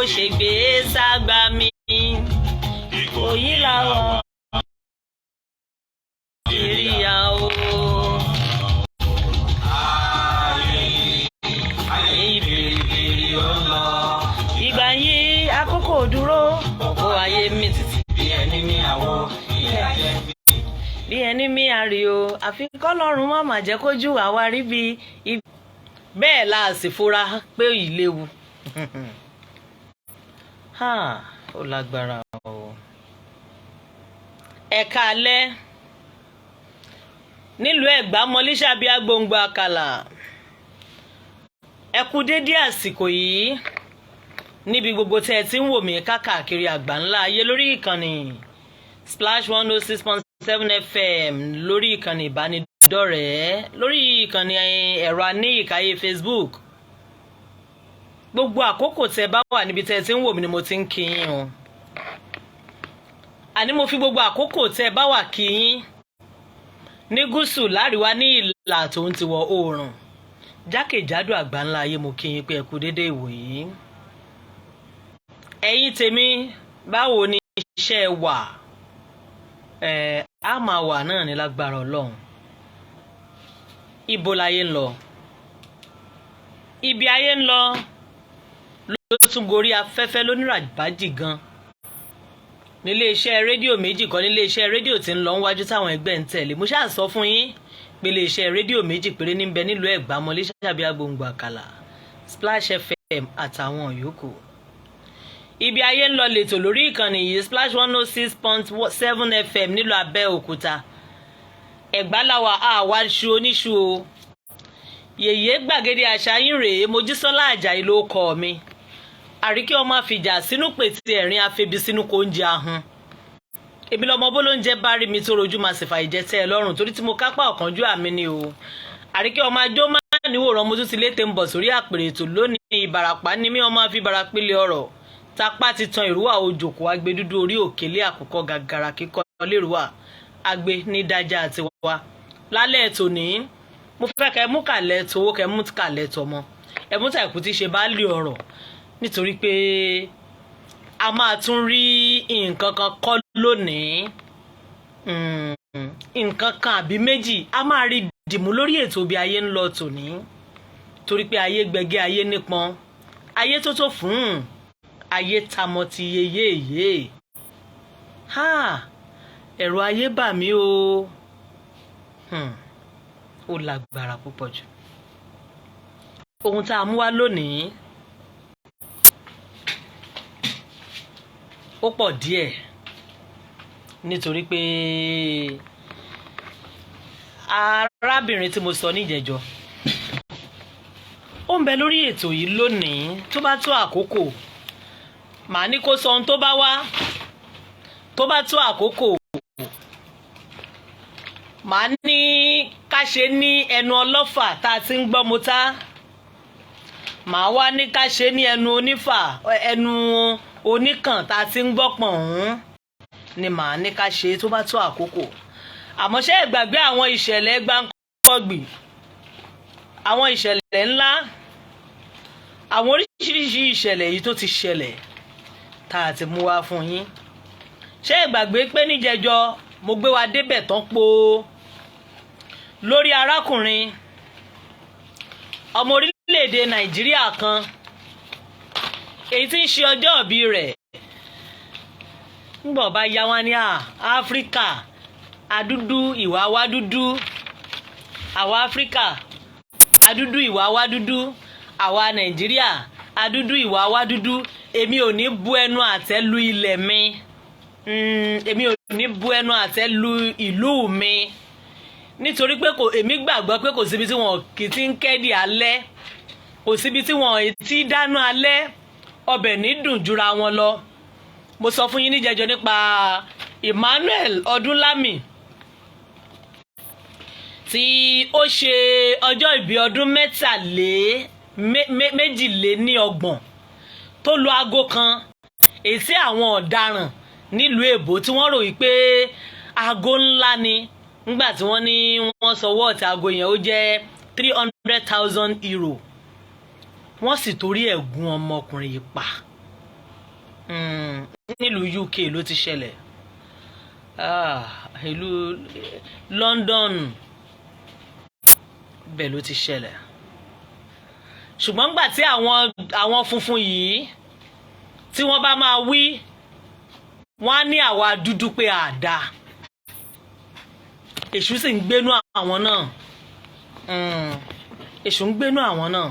ṣègbè ságbá mi. Ìkòyí làwọn ìrìyà o. Ayé bìrìbìrì ó ń lọ. Ìgbà yìí àkókò dúró, òkú ayé mi títí. Bí ẹni ní àwo ilé ayé mi. Bí ẹni mi àríò, àfi kọ́lọ́run má má jẹ́ kójú àwa rí bí. Bẹ́ẹ̀ la sì fura pé ìléwu. Ó lágbára o. Ẹ̀ka alẹ́ nílùú Ẹ̀gbá, mọlíṣàbí agbóǹgbò àkàlà. Ẹ kú dédé àsìkò yìí níbi gbogbo tẹ́ ẹ ti ń wò mí káàkiri àgbáńlá ayé lórí ìkànnì Splash 106.7 FM, lórí ìkànnì ìbánidọ́rẹ̀ẹ́, lórí ìkànnì ẹ̀rọ aníyíkáyé Facebook. Gbogbo àkókò tẹ́ bá wà níbi tẹ́ ẹ ti ń wò mí ni mo ti ń kí yín o. Àní mo fi gbogbo àkókò tẹ́ bá wà kí yín ní gúúsù, láríwá, ní ìlà tòun ti wọ̀ oòrùn, jákèjádò àgbáńlá ayé. Mo kí yín pé ẹ kú déédéé ìwòyí. Ẹ̀yin tèmi, báwo ni iṣẹ́ wà? Ẹ̀ á máa wà náà ní lágbára Ọlọ́run. Ibo láyé ń lọ? Ibi ayé ń lọ ló tún gorí afẹ́fẹ́ lóníràbájì gan nílé iṣẹ́ rédíò méjì kan, nílé iṣẹ́ rédíò tí ń lọ níwájú táwọn ẹgbẹ́ ń tẹ̀lé. Mo ṣáà sọ fún yín pé ilé iṣẹ́ rédíò méjì péré níbẹ̀ nílùú Ẹ̀gbá, mọ́lẹ́sàbí agbóǹgbò àkàlà, Splash FM àtàwọn yòókù. Ibi ayé ń lọ lẹ́tọ̀ lórí ìkànnì yìí, Splash 106.7 FM nílùú Abẹ́òkúta. Ẹ̀gbá làwà, àwa ṣu oníṣu o. Yèyé gbàgede àṣà yín rèé, Mojísọ́lá Àjàyí ló kọ́ mi. Àríkẹ́ ọmọ àfìjà sínú pètè ẹ̀rín afebi sínú kò ń jẹ ahun. Èmi lọmọ bó ló ń jẹ bá rí mi tó rojú máa sì fà ìjẹ tẹ́ ẹ lọ́rùn, torí tí mo kápá ọ̀kánjú àmì ni o. Àríkẹ́ ọmọ ajó máa níwòrán, mo tún ti létè ń bọ̀ sórí àpèrè ètò lónìí. Ìbàràpá ni mí, ọmọ àfi ìbàràpìlẹ̀ ọ̀rọ̀ tapá ti tan ìrúwà òjòkó agbe dúdú orí òkèlè àkùkọ gàgàrà kíkọ lérúwà agbe ní dájà àti wa. Lálẹ́ tòní, mo fẹ́ kẹ́ mú kàlẹ́ towó, kẹ́ mú kàlẹ́ tọmọ, ẹ mú tàìkú tí ṣe bá lè ọ̀rọ̀, nítorí pé a máa tún rí nǹkan kan kọ́ lónìí, nǹkan kan àbí méjì a máa rí dìmú lórí ètò bí ayé ń lọ tòní, torí pé ayé gbẹgẹ́, ayé nípọn, ayé tó tó fún ayé tamọ́ ti yeyeye. Ha, ẹ̀rọ ayé bà mí o. Ó lágbára púpọ̀ jù. Ohun tá a mú wá lónìí ó pọ̀ díẹ̀, nítorí pé arábìnrin tí mo sọ níjẹ̀jọ́ ó ń bẹ lórí ètò yìí lónìí. Tó bá tó àkókò, màá ní kó sọ ohun tó bá wá. Tó bá tó àkókò, màá ní ká ṣe ní ẹnu ọlọ́fà tá a ti ń gbọ́ mo tá, màá wá ní ká ṣe ní ẹnu onífà, ẹnu oníkàn tá a ti ń gbọ́ pọ̀n ni màá ní ká ṣe tó bá tó àkókò. Àmọ́ ṣé ẹ gbàgbé àwọn ìṣẹ̀lẹ̀ gbáǹkọ́gbì, àwọn ìṣẹ̀lẹ̀ ńlá, àwọn oríṣiríṣi ìṣẹ̀lẹ̀ yìí tó ti ṣẹlẹ̀ tá a ti mú wá fún yín? Ṣé ẹ gbàgbé pé níjẹjọ mo gbé wa débẹ̀ tán po lórí arákùnrin ọmọ orílẹ̀-èdè Nàìjíríà kan, èyí tí ń ṣe ọjọ́ ìbí rẹ̀ ńgbọ̀n bá yá wá ní Áfíríkà adúdú ìwà wa dúdú, àwa Áfíríkà adúdú ìwà wa dúdú, àwa Nàìjíríà adúdú ìwà wa dúdú. Èmi ò ní bu ẹnu àtẹ́ lu ilẹ̀ mi, èmi ò ní bu ẹnu àtẹ́ lu ìlú mi, nítorí pé kò èmi gbàgbọ́ pé kò síbi tí wọn kì í ti ń kẹ́dì alẹ́, kò síbi tí wọn ti dáná alẹ́, ọbẹ̀ ní dùn jura wọn lọ. Mo sọ fún yín níjẹjọ nípa Emmanuel Ọdúnlámì tí ó ṣe ọjọ́ ìbí ọdún 32 tó lu aago kan, èyí tí àwọn ọ̀daràn nílùú èbó tí wọ́n rò wípé aago ńlá ni. Nígbà tí wọ́n ní wọ́n sọ wọ́ọ̀tì aago yẹn, ó jẹ́ €300,000. Wọ́n sì torí ẹ̀ gún ọmọkùnrin yìí pa. Nílùú UK ló ti ṣẹlẹ̀. Ah, ìlú London bẹ́ẹ̀ ló ti ṣẹlẹ̀. Ṣùgbọ́n gbà tí àwọn funfun yìí tí wọ́n bá máa wí, wọ́n á ní àwa dúdú pé àdá èṣù sì ń gbénú àwọn náà. Èṣù ń gbénú àwọn náà.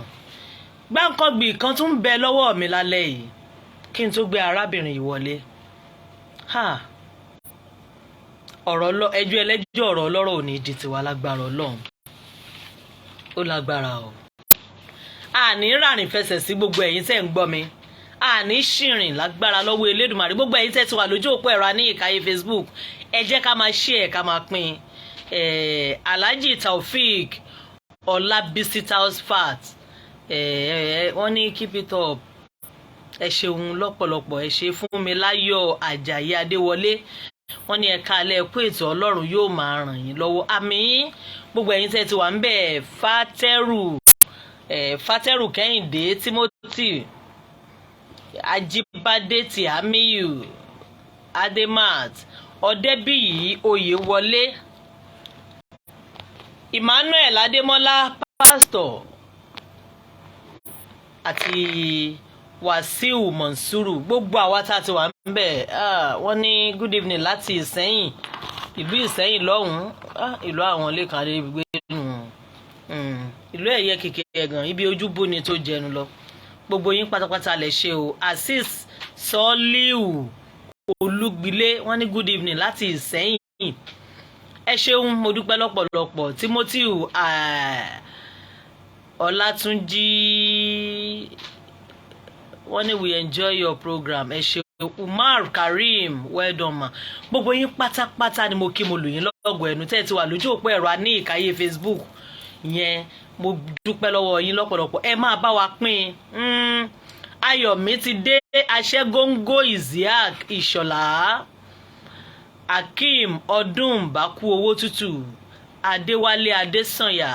Gbáǹkọ́gbì kan tún ń bẹ lọ́wọ́ mi lálẹ́ yìí kí n tó gbé arábìnrin yìí wọlé. Ha, ọ̀rọ̀ ẹjọ́ ẹlẹ́jọ́, ọ̀rọ̀ ọlọ́rọ̀ ò ní di tiwa lágbára Ọlọ́run. Ó lágbára o. Àní ràrìn fẹsẹ̀ sí. Gbogbo ẹ̀yin tẹ́ ń gbọ́ mi, àní ṣìrìn lágbára lọ́wọ́ Elédùmarè. Gbogbo ẹ̀yin tẹ́ ti wà lójú òpó ẹ̀rọ ní ìkàyé Facebook, ẹ jẹ́ ká máa share, ká máa pín. Alhaji Taofeek Ọlábísí Taosfat, wọ́n ní keep it up. Ẹ ṣeun lọ́pọ̀lọpọ̀. Ẹ ṣe fún mi láyọ̀. Àjàyí Adéwọlé, wọ́n ní ẹ̀ka alẹ́, ẹ̀kú ètò, Ọlọ́run yóò máa ràn yín lọ́wọ́, àmín. Gbogbo ẹ̀yin tẹ́ ti wà ń bẹ̀, Fatẹ́rù Fatẹ́rù Kẹ́hìndé, Timothy Ajíbádé, Tìámíyù Ademat, Ọ̀dẹ́bíyì Oyèwọlé, Emmanuel Adémọ́lá, pásítọ̀, àti Wàsíù Mọ̀nsúrù, gbogbo àwa tá a ti wà ń bẹ̀. Wọ́n ní good evening láti Ìsẹ́yìn, ìlú Ìsẹ́yìn lọ́hùn-ún. Ìlú àwọn Lẹ́kàn Adégbé nù, ìlú ẹ̀yẹ kìkì ẹ̀gàn ibi ojúbó ni tó jẹnu lọ. Gbogbo yín pátápátá lè ṣe o. Azeez Sọ́líù Olúgbilé, wọ́n ní good evening láti Ìsẹ́yìn. Ẹ ṣeun, mo dúpẹ́ lọ́pọ̀lọpọ̀. Timothy Ọlátúnjí, wọ́n ní we enjoy your program. Ẹ ṣeun. Umar Kareem, well done, ma. Gbogbo yín pátápátá ni mo kí, mo lù yín lọ́gọ̀ ẹnu tẹ́ ẹ ti wà lójú òpó ẹ̀rọ ní ìkáyé Facebook yẹn. Mo dúpẹ́ lọ́wọ́ yín lọ́pọ̀lọpọ̀. Ẹ máa bá wa pín in. Ayọ̀mí ti dé, Aṣẹ́góńgó, Isiaq Ìṣọ̀lá, Akeem Ọdún Bákú, owó tútù, Adéwálé Adésànyà.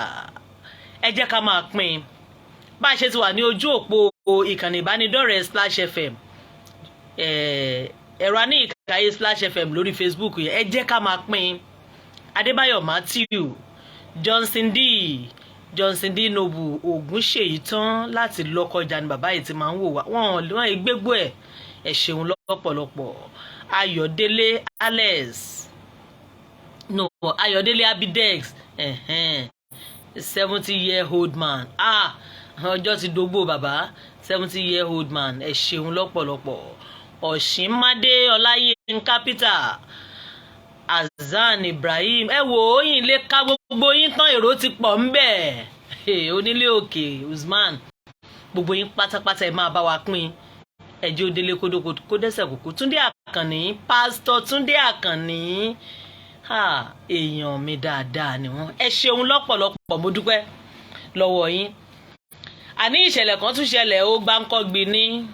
Ẹ jẹ́ ká máa pín in bá a ṣe ti wà ní ojú òpó ìkànnì ìbánidọ́rẹ̀ẹ́ Splash FM, ẹ̀rọ ní ìkàyé Splash FM lórí Facebook yẹn. Ẹ jẹ́ ká máa pín in. Adébáyọ̀ Matthew, Johnson D, Johnson D Noble, Ògúnṣèyí tán láti Lọ́kọjà ni bàbá yìí ti máa ń wò wá. Wọ́n wọ́n gbégbó ẹ̀. Ẹ ṣeun lọ́pọ̀lọpọ̀. Ayọ̀délé Alex, no, Ayọ̀délé Abidex, 70 year old man. Ah, ọjọ́ ti dógbò bàbá, 70 year old man. Ẹ ṣeun lọ́pọ̀lọpọ̀. Ọ̀ṣínmádé Ọláyínká, Peter Hasan Ibrahim, ẹ wò ó yín lè ka gbogbo yín tán, èrò ti pọ̀ ń bẹ̀. Onílé òkè Usman, gbogbo yín pátápátá, ẹ máa bá wa pín. Ẹjẹ́ òdélé kódókó kó dẹ́sẹ̀ kúkú. Túndé Àkànní, Pásítọ̀ Túndé Àkànní, èèyàn mi dáadáa ni wọ́n. Ẹ ṣeun lọ́pọ̀lọpọ̀, mo dúpẹ́ lọ́wọ́ yín. Àní ìṣẹ̀lẹ̀ kan tún ṣẹlẹ̀, ó gbáǹkọ́gbì ní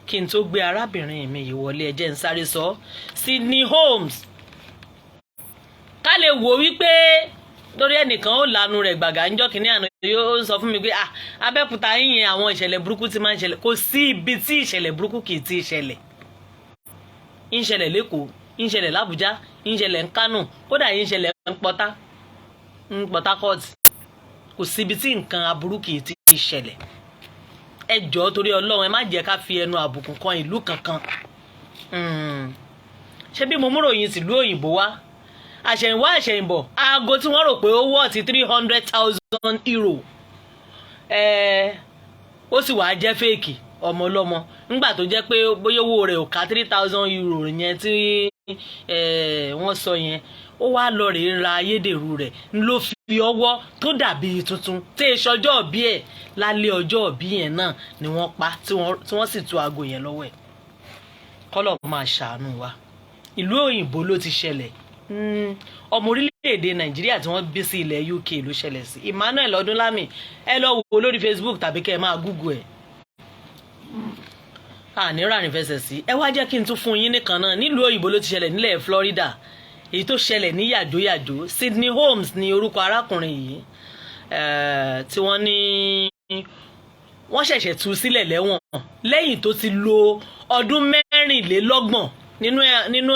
kí n tó gbé arábìnrin mi yìí wọlé. Ẹ jẹ́ n sáré sọ Sydney Holmes ká lè wò wípé lórí ẹnìkan ó lanu rẹ̀ gbàgà ńjọ́ kìíní àná, yóò sọ fún mi pé, ah, Abẹ́òkúta yìnyín, àwọn ìṣẹ̀lẹ̀ burúkú ti máa ń ṣẹlẹ̀. Kò sí ibi tí ìṣẹ̀lẹ̀ burúkú kì í ti ṣẹlẹ̀. Ń ṣẹlẹ̀ l'Ékòó, ń ṣẹlẹ̀ l'Ábújá, ń ṣẹlẹ̀ ń Kánò, kódà ń ṣẹlẹ̀ ń Port Harcourt. Kò síbi tí nǹkan aburú kì í ti ṣẹlẹ̀. Ẹ jọ̀ọ́, torí Ọlọ́run, ẹ má jẹ́ ká fi ẹnu àbùkù kan ìlú kankan. Ṣé bí mo múròyìn tìlú òyìnbó wá, àṣẹ̀yìnwá àṣẹ̀yìnbọ̀, aago tí wọ́n rò pé ó wọ́ ti €300,000, ó sì wàá jẹ́ fake. Ọmọ ọlọ́mọ, ńgbà tó jẹ́ pé bóyá owó rẹ̀ ò ká €3,000 yẹn tí wọ́n sọ yẹn, ó wá lọ rèé ra ayédèrú rẹ̀ ló fi ọwọ́ tó dàbí tuntun tí èso ọjọ́ òbí ẹ̀. Lálẹ́ ọjọ́ òbí yẹn náà ni wọ́n pa, tí wọ́n sì tú aago yẹn lọ́wọ́ ẹ̀. Kọ́lọ̀ máa ṣàánú wa. Ìlú òyìnbó ló ti ṣẹlẹ̀. Ọmọ orílẹ̀-èdè Nàìjíríà tí wọ́n bí sí ilẹ̀ UK ló ṣẹlẹ̀ sí. Emmanuel Ọdúnlámì, ẹ lọ wò lórí Facebook tàbí kẹ́ ẹ máa Google ẹ̀. Àní ràrìn fẹsẹ̀ sí. Ẹ wá jẹ́ kí n tún fún yín nìkan náà. Nílùú òyìnbó ló ti ṣẹlẹ̀, nílẹ̀ Florida, èyí tó ṣẹlẹ̀ ní yàjóyàjó. Sydney Holmes ní orúkọ arákùnrin yìí tí wọ́n ní. Wọ́n ṣẹ̀ṣẹ̀ tú sílẹ̀ lẹ́wọ̀n lẹ́yìn tó ti lo ọdún 24 nínú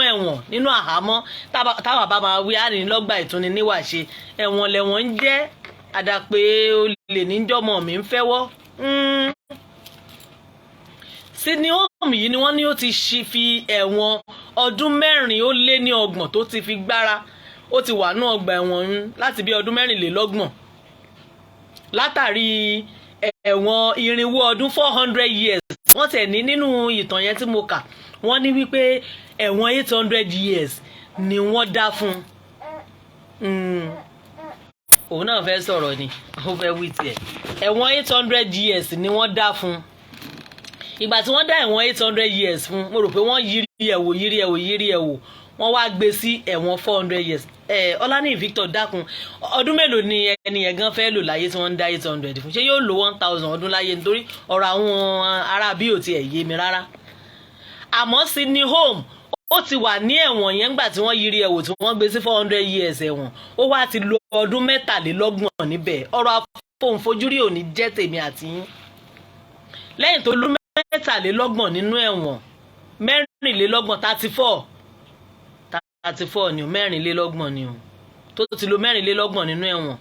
ẹ̀wọ̀n, nínú àhámọ́. Táwa bá máa wí àrínlọ́gbà ìtúni níwàṣe, ẹ̀wọ̀n lẹ̀wọ̀n ń jẹ́. Àdàpé olè níjọ́mọ̀ mi ń fẹ́wọ́. Sidney Holmes yìí ni wọ́n ní ó ti fi ẹ̀wọ̀n ọdún 34 tó ti fi gbára. Ó ti wà ní ọgbà ẹ̀wọ̀n láti bí ọdún 24, látàrí ẹ̀wọ̀n 400 ọdún, 400 years. Wọ́n tẹ̀ ní nínú ìtàn yẹn tí mo kà, wọ́n ní wípé ẹ̀wọ̀n 800 years ni wọ́n dá fún un. Òun náà fẹ́ sọ̀rọ̀ ni, ó fẹ́ wí tiẹ̀. Ẹ̀wọ̀n 800 years ni wọ́n dá fún un. Ìgbà tí wọ́n dá ẹ̀wọ̀n 800 years fún, mo rò pé wọ́n yiri ẹ̀ wò, yiri ẹ̀ wò, yiri ẹ̀ wò, wọ́n wá gbé sí ẹ̀wọ̀n 400 years. Ẹ Ọláníyì Victor, dákun, ọdún mélòó ni ẹni yẹn gan fẹ́ lò láyé tí wọ́n ń dá 800 fún? Ṣé yóò lo 1000 ọdún láyé? Nítorí ọ̀rọ̀ àwọn ará bí ò tiẹ̀ yé mi rárá. Àmọ́ Sidney Holmes, ó ti wà ní ẹ̀wọ̀n yẹn ńgbà tí wọ́n yiri ẹ̀wò tí wọ́n gbé sí 400 years ẹ̀wọ̀n, ó wá ti lo ọdún 23 níbẹ̀. Ọ̀rọ̀ àfohùnfojúrí ò ní jẹ́ tèmi àti yín. Lẹ́yìn tó lú 33 nínú ẹ̀wọ̀n, 24, 34, 34 ni o, 24 ni o, tó ti lo 24 nínú ẹ̀wọ̀n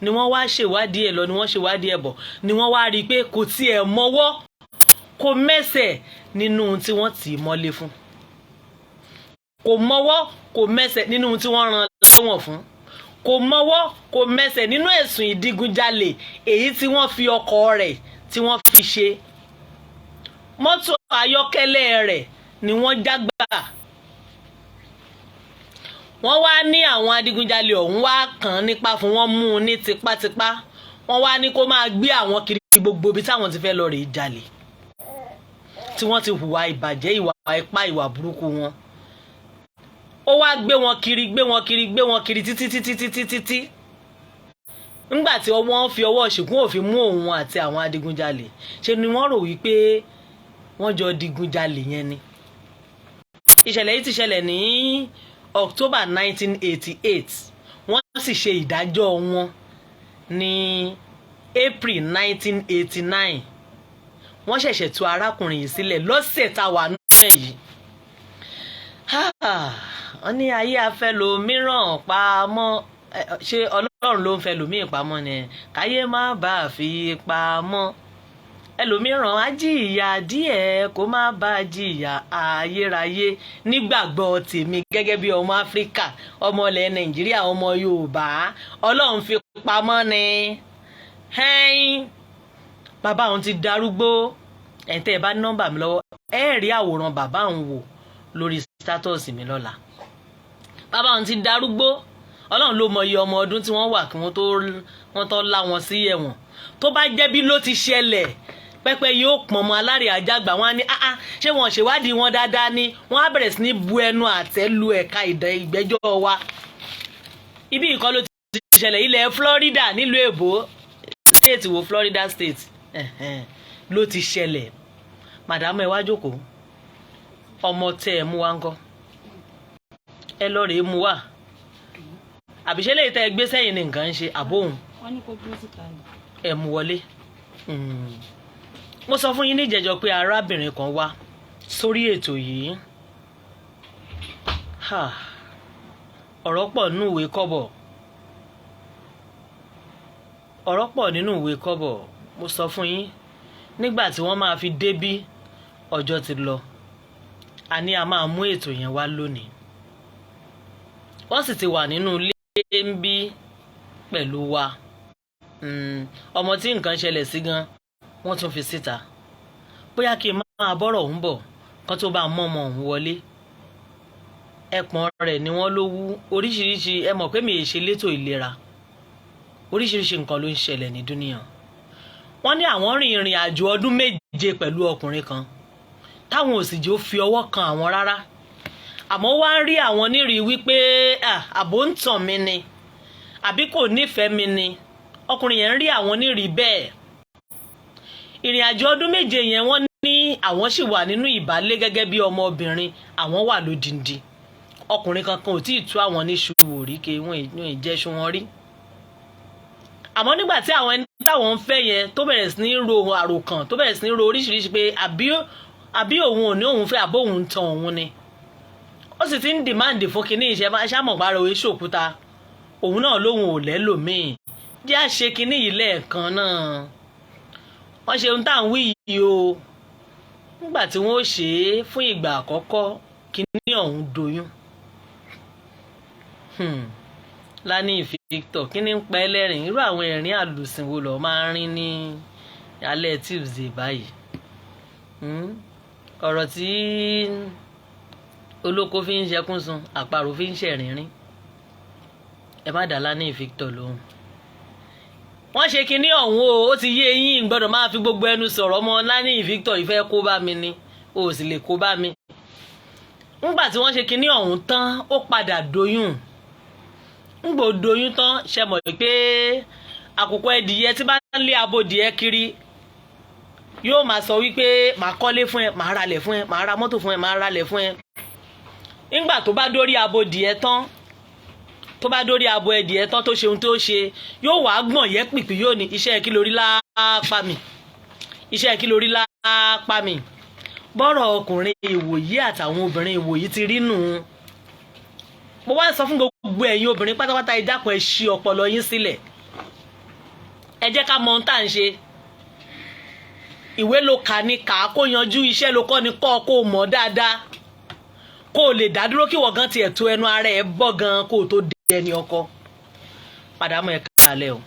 ni wọ́n wá ṣèwádìí ẹ̀ lọ, ni wọ́n ṣèwádìí ẹ̀ bọ̀, ni wọ́n wá rí i pé kò tiẹ̀ mọ́wọ́ kò mẹ́sẹ̀ nínú ohun tí wọ́n tì í mọ́lé fún, kò mọ́wọ́ kò mẹ́sẹ̀ nínú ohun tí wọ́n rán lẹ́wọ̀n fún, kò mọ́wọ́ kò mẹ́sẹ̀ nínú ẹ̀sùn ìdígunjalè èyí tí wọ́n fi ọkọ̀ rẹ̀ tí wọ́n fi ṣe. Mọ́tò ayọ́kẹ́lẹ́ rẹ̀ ni wọ́n jágbà. Wọ́n wá ní àwọn adigunjalè ọ̀hún wá kàn án nípa fún wọn, mú un ní tipátipá. Wọ́n wá ní kó máa gbé àwọn kiri gbogbo ibi táwọn ti fẹ́ lọ rèé jalè, tí wọ́n ti hùwà ìbàjẹ́, ìwà ipá, ìwà burúkú wọn. Ó wá gbé wọn kiri, gbé wọn kiri, gbé wọn kiri títí títí títí títí. Ńgbà tí wọ́n fi ọwọ́ ṣìkún òfin mú òun àti àwọn adigunjalè, ṣe ni wọ́n rò wípé wọ́n jọ digunjalè yẹn ni. Ìṣẹ̀lẹ̀ yìí ti ṣẹlẹ̀ ní October 1988, wọ́n sì ṣe ìdájọ́ wọn ní April 1989. Wọ́n ṣẹ̀ṣẹ̀ tú arákùnrin yìí sílẹ̀ lọ́sẹ̀ tá a wà nínú ẹ̀ yìí. Wọ́n ní ayé afẹ́lòmíràn pamọ́. Ṣé Ọlọ́run ló ń fẹ́ lòmíì pamọ́ ni? Káyé má bàa fi pamọ́ ẹlòmíràn, á jìyà díẹ̀ kó má bàa jìyà ayérayé. Nígbàgbọ́ tèmi gẹ́gẹ́ bí ọmọ Áfíríkà, ọmọ ilẹ̀ Nàìjíríà, ọmọ Yorùbá, Ọlọ́run fi pamọ́ ni. Bàbá òun ti darúgbó. Ẹ̀ tẹ́ ẹ bá nọ́mbà mi lọ́wọ́, ẹ rí àwòrán bàbá òun wò lórí status mi lọ́la. Bàbá òun ti darúgbó. Ọlọ́run ló mọ iye ọmọ ọdún tí wọ́n wà kí wọ́n tó wọ́n tó lá wọn sí ẹ̀wọ̀n. Tó bá jẹ́ bí ló ti ṣẹlẹ̀, pẹ́pẹ́ yóò pọ̀n mọ́ alárè àjàgbà. Wọn á ní, "Ah, ṣé wọn ṣèwádìí wọn dáadáa ni?" Wọ́n á bẹ̀rẹ̀ sí ní bu ẹnu àtẹ́ lu ẹ̀ka ìgbẹ́jọ́ wa. Ibi ìkọ́ ló ti ṣẹlẹ̀, ilẹ̀ Florida nílùú èbó, state wo, Florida State ló ti ṣẹlẹ̀. Màdàmú, ẹ wá jókòó. Ọmọ tẹ ẹ mú wá ńkọ́? Ẹ lọ rèé mú wá. Àbí ṣé lè tẹ ẹ gbé sẹ́yìn ní nǹkan ń ṣe àbóhùn? Wọ́n ní kó dúró síta ni. Ẹ mú wọlé. Mo sọ fún yín níjẹ̀jọ́ pé arábìnrin kan wá sórí ètò yìí. Ha, ọ̀rọ̀ pọ̀ nínú ìwé kọ́bọ̀, ọ̀rọ̀ pọ̀ nínú ìwé kọ́bọ̀. Mo sọ fún yín nígbà tí wọ́n máa fi débí, ọjọ́ ti lọ. A ní a máa mú ètò yẹn wá lónìí. Wọ́n sì ti wà nínú ilé ń bí pẹ̀lú wa. Ọmọ tí nǹkan ṣẹlẹ̀ sí gan, wọ́n tún fi síta. Bóyá kí n máa bọ́rọ̀ òun bọ̀ kán tó bá mọ́ ọmọ òun wọlé. Ẹpọ̀n rẹ̀ ni wọ́n ló wú. Oríṣiríṣi, ẹ mọ̀ pé mi ì ṣe létò ìlera, oríṣiríṣi nǹkan ló ń ṣẹlẹ̀ ní dúníyàn. Wọ́n ní àwọn rìn ìrìn àjò ọdún 7 pẹ̀lú ọkùnrin kan táwọn ò sì jẹ́ ó fi ọwọ́ kan àwọn rárá, àmọ́ wá ń rí àwọn nírìí wípé àbò ń tàn mí ni, àbí kò nífẹ̀ẹ́ mi ni. Ọkùnrin yẹn ń rí àwọn nírìí bẹ́ẹ̀. Ìrìn àjò ọdún 7 yẹn, wọ́n ní àwọn sì wà nínú ìbálé gẹ́gẹ́ bí ọmọbìnrin, àwọn wà lódìndín. Ọkùnrin kankan ò tí ì tú àwọn níṣu òríkè wọn ìjẹ́sù wọn rí. Àmọ́ nígbà tí àwọn ẹni Táwọn ń fẹ́ yẹn, tó bẹ̀rẹ̀ sí ní ro àròkàn, tó bẹ̀rẹ̀ sí ní ro oríṣiríṣi pé àbí òun ò ní òun fẹ́, àbó òun ń tan òun ni, ó sì ti ń demand fún kinní ìṣẹ́ ṣàmọ̀pára òye ṣòkúta. Òun náà lóun ò lẹ́lòmíì jẹ́ àṣe kinní yìí lẹ́ẹ̀kan náà. Wọ́n ṣe ohun tá à ń wí yìí o. Nígbà tí wọ́n ó ṣe é fún ìgbà àkọ́kọ́, kinní ọ̀hún doyún. Lani Victor, kí ni ń pa ẹ́ lẹ́rìn? Irú àwọn ẹ̀rín àlùsìn wo lọ́ọ́ máa ń rín ní alẹ́ Tuesday báyìí? Ọ̀rọ̀ tí olóko fi ń ṣẹkún sun, àparò fi ń ṣẹ̀rìnrín. Ẹ má dá Lani Victor lóhùn. Wọ́n ṣe kinní ọ̀hún o. Ó ti yé eyín, gbọ́dọ̀ máa fi gbogbo ẹnu sọ̀rọ̀. Ọmọ Lani Victor ìfẹ́ kó bá mi ni, o sì lè kó bá mi. Ńgbà tí wọ́n ṣe kinní ọ̀hún tán, ó padà doyún. Ńgbò doyún tán, ṣe mọ̀ pé àkùkọ ẹdìyẹ tí bá ń lé abodìyẹ kiri yóò máa sọ wípé màá kọ́lé fún ẹ, màá ralẹ̀ fún ẹ, màá ra mọ́tò fún ẹ, màá ralẹ̀ fún ẹ. Ńgbà tó bá dórí abodìyẹ tán, tó bá dórí abo ẹdìyẹ tán, tó ṣe ohun tó ṣe, yóò wá gbọ̀n yẹ́ pìpì, yóò ní iṣẹ́ kí lórí lápá mi, iṣẹ́ kí lórí lápá mi. Bọ́rọ̀ ọkùnrin ìwòyí àtàwọn obìnrin ìwòyí ti rí nù. Mo wá ń sọ fún gbogbo ẹ̀yin obìnrin pátápátá, ẹ dákun, ẹ ṣí ọpọlọ yín sílẹ̀, ẹ jẹ́ ká mọ ohun tá à ń ṣe. Ìwé ló kà ní kà á kó yanjú, iṣẹ́ ló kọ́ ni kọ́ kó mọ̀ dáadáa, kó o lè dá dúró, kí wọ́n gan tiẹ̀ tó ẹnu ara ẹ̀ bọ́ gan kó o tó dé ẹni ọkọ. Padà mọ́. Ẹ káalẹ́ o.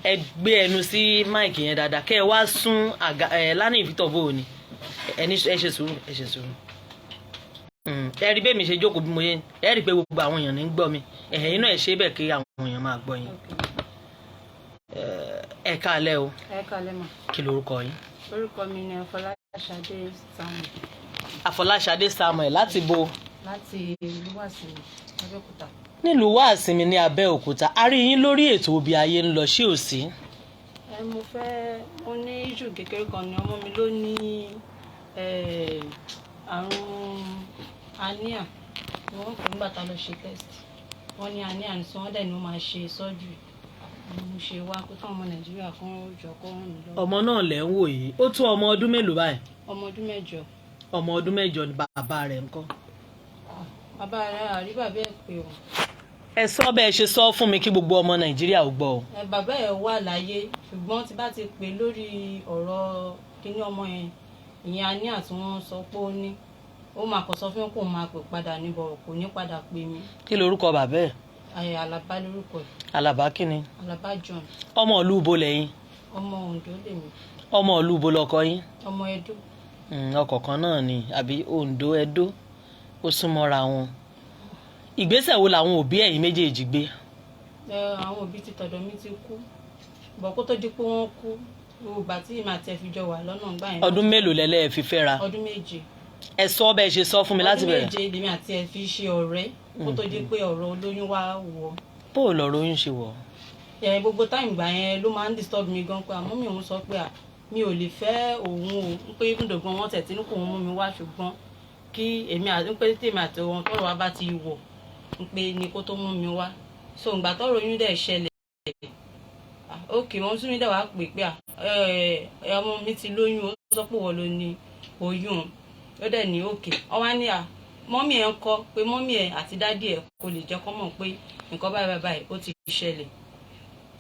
Ẹ gbé ẹnu sí mic yẹn dáadáa, kẹ́ ẹ wá sún àga ẹ. Lani Victor, bó o ní ẹni? Ẹ ṣe sùúrù, ẹ ṣe sùúrù. Ẹ rí bẹ́ẹ̀ mi ṣe jókòó bí mo yẹ, ẹ rí i pé gbogbo àwọn èèyàn ní ń gbọ́ mi. Ẹ̀hìn inú ẹ̀ ṣe bẹ́ẹ̀ kí àwọn èèyàn máa gbọ́ yín. Ẹ káalẹ́ o. Ẹ káalẹ́ mà. Kí lorúkọ yín? Orúkọ mi ni Afọláṣadé Samuel. Àfọláṣadé Samuel, láti bo? Láti ìlú Wàsímì, Abẹ́òkúta. Nílùú Wàsímì ní Abẹ́òkúta. A rí yín lórí ètò Òbí Ayé ń lọ, sí òsì? Ẹ mo fẹ́, mo ní issue kékeré kan ní. Ọmọ mi ló ní àrùn hernia ni wọ́n pè. Nígbà tá a lọ ṣe test, wọ́n ní hernia ní sọ, wọ́n dẹ̀ ní wọ́n máa ṣe surgery. Mo ṣe wá pé káwọn ọmọ Nàìjíríà kan jọ kó ràn mí lọ́wọ́. Ọmọ náà lẹ̀ ń wò yìí, ó tó ọmọ ọdún mélòó báyìí? Ọmọ ọdún 8. Ọmọ ọdún 8 ni. Bàbá rẹ̀ ńkọ́? Bàbá rẹ̀, àrí bàbá ẹ̀ pé o. Ẹ sọ bẹ́ẹ̀ ṣe sọ fún mi kí gbogbo ọmọ Nàìjíríà ò gbọ́ o. Ẹ bàbá ẹ̀ wà láyé, ṣùgbọ́n tí bá ti pè lórí ọ̀rọ̀ kíní ọmọ yẹn, ìyẹn hernia tí wọ́n sọ pé ó ní, ó máa kàn sọ fún mi kó máa pè padà níbọ̀, kò ní padà pè mí. Kí lorúkọ bàbá ẹ̀? Ẹ Àlàbá lórúkọ ẹ̀. Àlàbá kíni? Àlàbá John. Ọmọ ìlú ibo lẹ́yìn? Ọmọ Oǹdó lèmi. Ọmọ ìlú ibo lọkọ yín? Ọmọ Ẹdó. Ọkọ̀ kan náà ni àbí? Oǹdó, Ẹdó, ó súnmọ́ra wọn. Ìgbésẹ̀ wo làwọn òbí ẹ̀yin méjèèjì gbé? Ẹ àwọn òbí ti tọ̀dọ̀ mi ti kú bọ̀ kó tó di pé wọ́n kú, ìgbà tí ìmọ̀ àti ẹ̀ fi jọ wà lọ́nà ńgbà yẹn. Ọdún mélòó lẹ́lẹ́ fi fẹ́ra? Ọdún 7. Ẹ sọ bẹ́ẹ̀ ṣe sọ fún mi láti Ọdún bẹ̀rẹ̀. 7 lèmi àti ẹ̀ fi ṣe ọ̀rẹ́ kó tó di pé ọ̀rọ̀ olóyún wá wọ̀. Bó o lọ̀rọ̀ oyún ṣe wọ̀? Ẹ gbogbo time gbà yẹn ló máa ń disturb mi gan, pé àmọ́ mi òun sọ pé à mi ò lè fẹ́ òun o, ń pé even though gan wọ́n tẹ̀ tí ní kò ń mú mi wá, ṣùgbọ́n kí èmi àti ń pé tèmi àti òun tọrọ wa bá ti wọ̀, ń pé ni kó tó mú mi wá. So ìgbà tọ́rọ̀ oyún dẹ̀ ṣẹlẹ̀, ok, wọ́n tún mi dẹ̀ wá pè pé à ẹ ọmọ mi ti lóyún. Ó sọ pé wọ́n ló ní oyún. Ó dẹ̀ ní ok. Wọ́n wá ní à mummy ẹ̀ ń kọ́, pé mummy ẹ̀ àti daddy ẹ̀ kò lè jẹ́ kọ́ mọ̀ pé nǹkan báyìí báyìí báyìí ó ti ṣẹlẹ̀.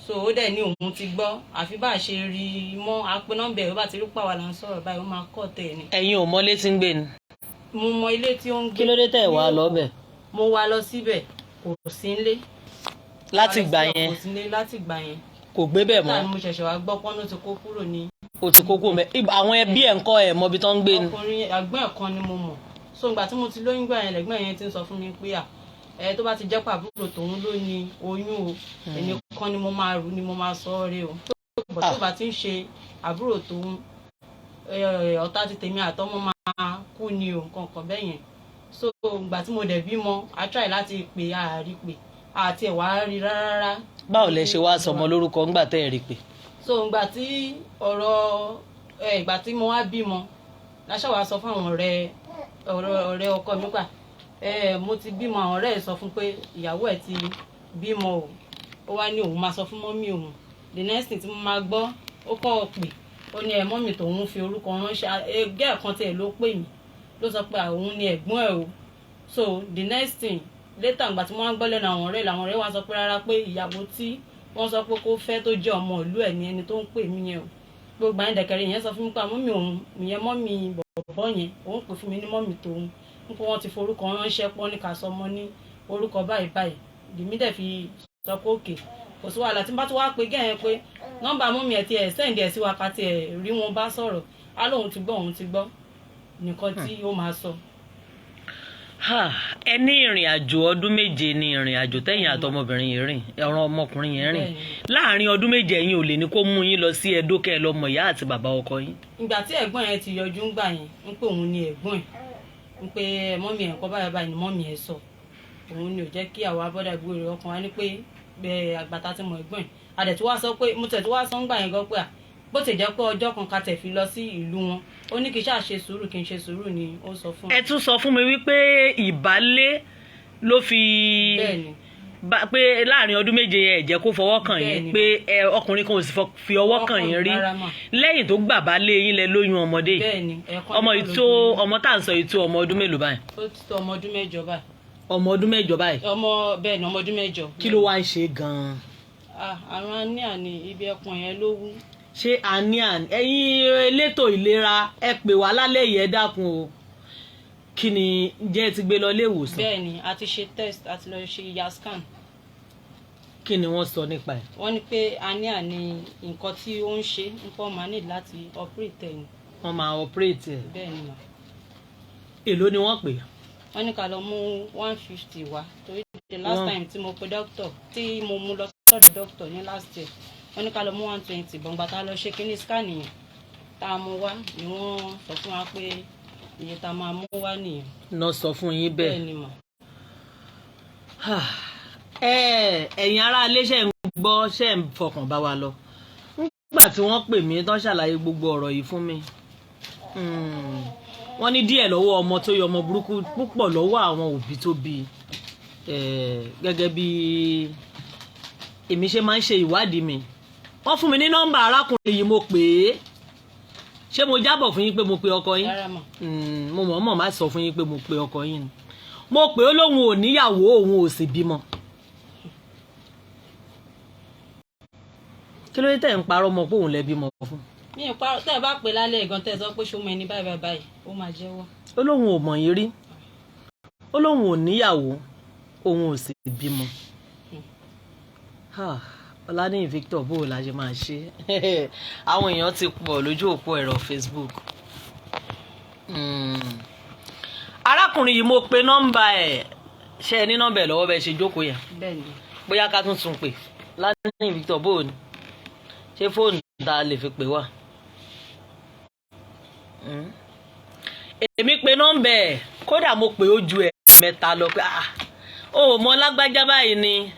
So ó dẹ̀ ní òun ti gbọ́. Àfi bá a ṣe rí i mọ́, a pe nọ́mbà ẹ̀, ó bá ti rí pàwọ́ là ń sọ̀rọ̀ báyìí, ó máa kọ́ tẹ̀ ni. Ẹ̀yin ò mọlé tí ń gbé ni? Mo mọ ilé tí ó ń gbé. Kí ló dé tẹ̀ wá lọ́bẹ̀? Mo wá lọ síbẹ̀, kò sí nílé. Láti gbà yẹn? Kò sí nílé láti gbà yẹn. Kò gbé bẹ̀ mọ́? Nígbà ni mo ṣẹ̀ṣẹ̀ wá gbọ́ pọ́n ló ti kó kúrò ní. O ti kókó mẹ́. Àwọn ẹbí ẹ̀ ń kọ́? Ẹ̀ mọbi tó ń gbé ni? Ọkùnrin ẹ̀gbọ́n ẹ̀ kan ni mo mọ̀. So ìgbà tí mo ti lóyún gbà yẹn, lẹ́gbọ́n yẹn ti ń sọ fún mi pé à ẹ tó bá ti jẹ́ pàbúrò tòun ló ní oyún o, èmi kan ni mo máa rù ni mo máa sọ ọ́ rẹ o, bọ̀ tó bá ti ń ṣe àbúrò tòun, ọ̀tá ti tèmi àtọmọ máa kú ni o, nǹkan kan bẹ́ẹ̀ yẹn. So ìgbà tí mo dẹ̀ bímọ, a try láti pè, àárí pè, àti ẹ̀ wá rí rárá. Báwo lẹ ṣe wá sọmọ lórúkọ ńgbà tẹ́ ẹ rí pé? So ìgbà tí ọ̀rọ̀ ẹ ìgbà tí mo wá bímọ láṣà wàá sọ fún àwọn ọ̀rẹ́ ọkọ mi pa ẹ mo ti bímọ. Àwọn ọ̀rẹ́ ẹ̀ sọ fún pé ìyàwó ẹ̀ ti bímọ o. Ó wá ní òun máa sọ fún mummy òun. The next thing tí mo máa gbọ́, ó kọ́ ọ pè, ó ní ẹ̀ mummy tòun fi orúkọ ránṣẹ́. Ẹgbẹ́ kan tiẹ̀ ló pè mí, ló sọ pé òun ni ẹ̀gbọ́n ẹ̀ o. So the next thing later, ìgbà tí wọ́n á gbọ́ lẹ́nu àwọn ọ̀rẹ́, làwọn ọ̀rẹ́ wa sọ pé rárá, pé ìyàwó tí wọ́n sọ pé kó fẹ́ tó jẹ́ ọmọ ìlú ẹ̀ ní ẹni tó ń pè mí yẹn o. Gbogbo àyìn dẹ̀kẹ̀rẹ̀ yẹn sọ fún mi pé mummy òun ìyẹn, mummy bọ̀bọ̀ yẹn, òun pè fún mi ní mummy tòun, ń pé wọ́n ti forúkọ ránṣẹ́ pọ́n ní ká sọ ọmọ ní orúkọ báyìí báyìí. Lèmi dẹ̀ fi sọ pé okay, kò sí wàhálà. Tí n bá tún wá pé gẹ́yẹn pé nọ́mbà mummy ẹ̀ tiẹ̀ send ẹ̀ sí wa, ká tiẹ̀ rí wọn bá sọ̀rọ̀, á lóun ti gbọ́, òun ti gbọ́ nìkan tí ó máa sọ. Ẹ ní ìrìn àjò ọdún 7 ní ìrìn àjò tẹ̀yìn àtọmọbìnrin yìí rìn, ọ̀rọ̀ ọmọkùnrin yẹn rìn. Bẹ́ẹ̀ni. Láàrin ọdún 7, ẹ̀yin ò lè ní kó mú yín lọ sí Ẹdó kẹ́ ẹ lọ mọ̀ ìyá àti bàbá ọkọ yín? Ìgbà tí ẹ̀gbọ́n yẹn ti yọjú ń gbà yẹn, ń pé òun ni ẹ̀gbọ́n ẹ̀, ń pé mummy ẹ̀ kọ́ báyìí báyìí ni mummy ẹ̀ sọ, òun ni ò jẹ́ kí àwa bọ́dà gbúrò ọkàn wa ní pé bẹ́ẹ̀ àgbàtà ti mọ̀ ẹ̀gbọ́n ẹ̀. Adẹ̀ tí wàá sọ pé mo tẹ̀ tí wàá sọ ń gbà yẹn gan pé à bó ti jẹ́ pé ọjọ́ kan ká tẹ̀ fi lọ sí ìlú wọn, ó ní kí n ṣáà ṣe sùúrù, kí n ṣe sùúrù ni ó sọ fún Ẹ tún sọ fún mi wípé ìbálé ló fi Bẹ́ẹ̀ni. Pé láàrin ọdún 7 yẹn, ẹ jẹ́ kó fọwọ́ kàn yín? Bẹ́ẹ̀ni. Pé ẹ ọkùnrin kan ò sì fi ọwọ́ kàn yín rí? Rárá mà. Lẹ́yìn tó gbà bá lé yín lẹ lóyún ọmọdé yìí? Bẹ́ẹ̀ni, ẹ̀ẹ̀kan Ọmọ náà yìí ló tó bí. Ọmọ tá à ń sọ yìí tó ọmọ ọdún mélòó báyìí? Ó ti tó ọmọ ọdún 8 báyìí. Ọmọ ọdún 8 báyìí? Ọmọ, bẹ́ẹ̀ ni, ọmọ ọdún 8. Kí ló wá ń ṣe gan-an? Ah, àrùn hernia ní ibi ẹpọ̀n yẹn ló wú. Ṣé hernia? Ẹ̀yin elétò ìlera, ẹ pè wá lálẹ́ yìí, ẹ dákun o. Kí ni jẹ́, ẹ ti gbé lọ ilé ìwòsàn? Bẹ́ẹ̀ ni, a ti ṣe test, a ti lọ ṣe ya scan. Kí ni wọ́n sọ nípa ẹ̀? Wọ́n ní pé hernia ní nǹkan tí ó ń ṣe, nǹkan máa ní láti operate ẹ̀ ni. Wọ́n máa operate ẹ̀? Bẹ́ẹ̀ ni mà. Èló ni wọ́n pè? Wọ́n ní ká lọ mú 150 wá, torí the last time tí mo pe doctor, tí mo mú lọ sọ́dọ̀ doctor ní last year, wọ́n ní ká lọ mú 120. Bọ̀ǹgbà tá a lọ ṣe kíní scan yẹn, tá a mú wá, ni wọ́n sọ fún wa pé iye tá a máa mú wá nìyẹn. Náà sọ fún yín bẹ́ẹ̀? Bẹ́ẹ̀ ni mà. Ẹ ẹ̀yin ará ilé, ṣe ń gbọ́, ṣe ń fọkàn bá wa lọ? Nígbà tí wọ́n pè mí tán, ṣàlàyé gbogbo ọ̀rọ̀ yìí fún mi, wọ́n ní díẹ̀ lọ́wọ́ ọmọ tó yọ ọmọ burúkú, púpọ̀ lọ́wọ́ àwọn òbí tó bí i. Gẹ́gẹ́ bí èmi ṣe máa ń ṣe ìwádìí mi, wọ́n fún mi ní nọ́mbà arákùnrin yìí, mo pè é. Ṣé mo jábọ̀ fún yín pé mo pe ọkọ yín? Rárá mà. Mo mọ̀ọ́mọ̀ má sọ fún yín pé mo pe ọkọ yín ni. Mo pè ó, lóun ò níyàwó, òun ò sì bímọ. Kí ló dé tẹ̀ ń parọ́ mọ́ pé òun lẹ bímọ fún? Mi ò parọ́. Tẹ́ ẹ bá pè lálẹ́ ìgan, tẹ́ ẹ sọ pé ṣó mọ ẹni báyìí báyìí báyìí, ó máa jẹ́wọ́. Ó lóun ò mọ̀ yín rí, ó lóun ò níyàwó, òun ò sì bímọ. Ah, Ọláníyì Victor, bó o la ṣe máa ṣe? Àwọn èèyàn ti pọ̀ lójú òpó ẹ̀rọ Facebook. Arákùnrin yìí, mo pe nọ́mbà ẹ̀. Ṣe ẹ ní nọ́mbà ẹ̀ lọ́wọ́ bẹ́ẹ̀ ṣe jókòó yẹn? Bẹ́ẹ̀ ni. Bóyá ká tún tún pè. Ọláníyì Victor, bó o ní ṣé fóònù tá a lè fi pè wá? Èmi pe nọ́mbà ẹ̀, kódà mo pè ó ju 3 lọ pé ah, ó mọ lágbájá báyìí ni.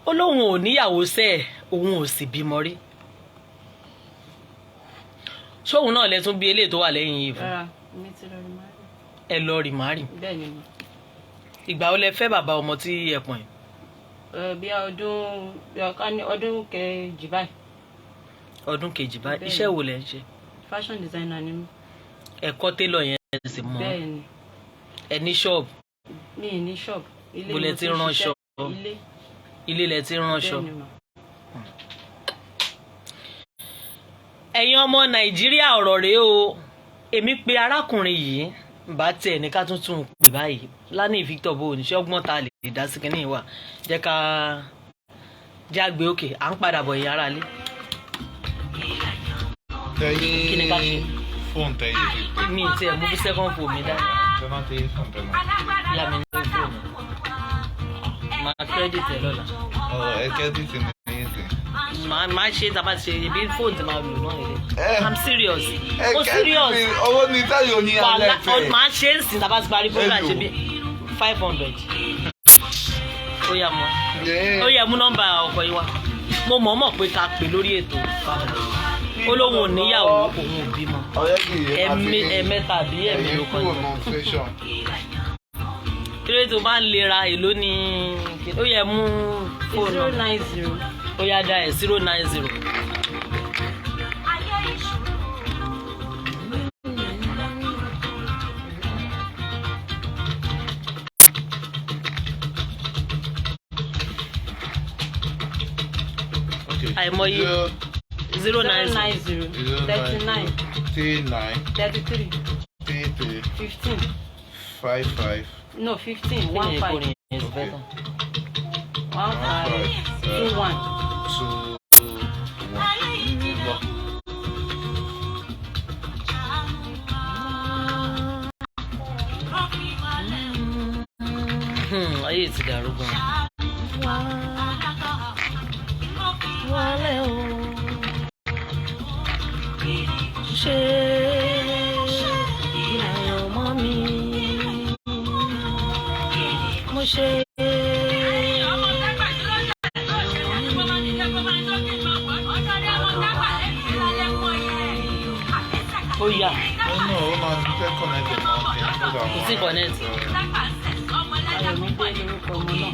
Ó lóun ò níyàwó sẹ́ẹ̀, òun ò sì bímọ rí. Ṣóun náà lẹ tún bí eléyìí tó wà lẹ́yìn yìí fún? Rárá, mi ti lọ rí márì. Ẹ lọ rí màárì? Bẹ́ẹ̀ ni mà. Ìgbà wo lẹ fẹ́ bàbá ọmọ tí ẹ pọ̀n yìí? Ẹ, bí ọdún, bí ọ̀ká ní ọdún kejì báyìí. Ọdún kejì báyìí. Bẹ́ẹ̀ni. Iṣẹ́ wo lẹ ń ṣe? Fashion designer ni mí. Ẹ̀kọ́ télọ̀ yẹn sì mọ́? Bẹ́ẹ̀ ni. Ẹ ní ṣọ́ọ̀bù? Mi ì ní shop, ilé Bo lẹ mo ti ti ń ránṣọ? ṣiṣẹ́. Ilé. Ilé lẹ ti ń ránṣọ? Bẹ́ẹ̀ ni mà. Ẹ̀yin ọmọ Nàìjíríà, ọ̀rọ̀ rèé o. Èmi pe arákùnrin yìí, bá tiẹ̀ ní ká tún tún un pè báyìí. Lánìí Victor, bó o ní ṣọ́gbọ́n ta lè dá sí kínní wà, jẹ́ ká jágbe. Òkè à ń padà bọ̀, ẹ̀yin aráalé. Kí ni ká ṣe? Tẹ̀yìn fóònù tẹ̀yìn fi pè. Mi ì tiẹ̀ mú bí second phone mi dání. Tẹ máa tẹ̀yìn fóònù tẹ̀ máa. Yá mi ní fóònù, máa credit ẹ lọ́la. Ọ̀ ẹ credit mi ní ìsìn. Máa ṣe tá a bá ṣe ibi fóònù tí máa lò náà nílé. I'm serious. Ẹ Mo serious. credit mi, owó ní táyọ̀ ní alẹ́ Wàhálà tẹ̀. máa ṣe é sìn tá a bá ti parí program. Hello. Ṣe bí 500. Ó yá mọ́, ó yẹ mú nọ́mbà ọkọ yìí wá. Mo mọ̀ọ́mọ̀ pé ká pè lórí ètò padà. Ó lóun ò níyàwó, òun ò bímọ. Ọ̀rẹ́ kì í 3 àbí 4 kan. Kúrò non-station. Kí ló dé tó bá ń lera? Èló ni ó yẹ mú fóònù? 090 Ó yá, dá ẹ̀ 090. Okay. Àìmọye. 0 zero 0 nine zero 9 0 0 39 9 3 9 33 3 3 15 5 5 no 15 1 5 Okay. 1 5 2 1. 2 1. Bọ̀. Ayé ti dàrú gan. Wálé o, ṣe ìlànà ọmọ mi, mo ṣe. Ó yá. Ó náà ó máa ń fẹ́ connect ẹ̀ mọ́ kí n tó dà Kò sí connect. Ayọ̀mídé lorúkọ ọmọ náà.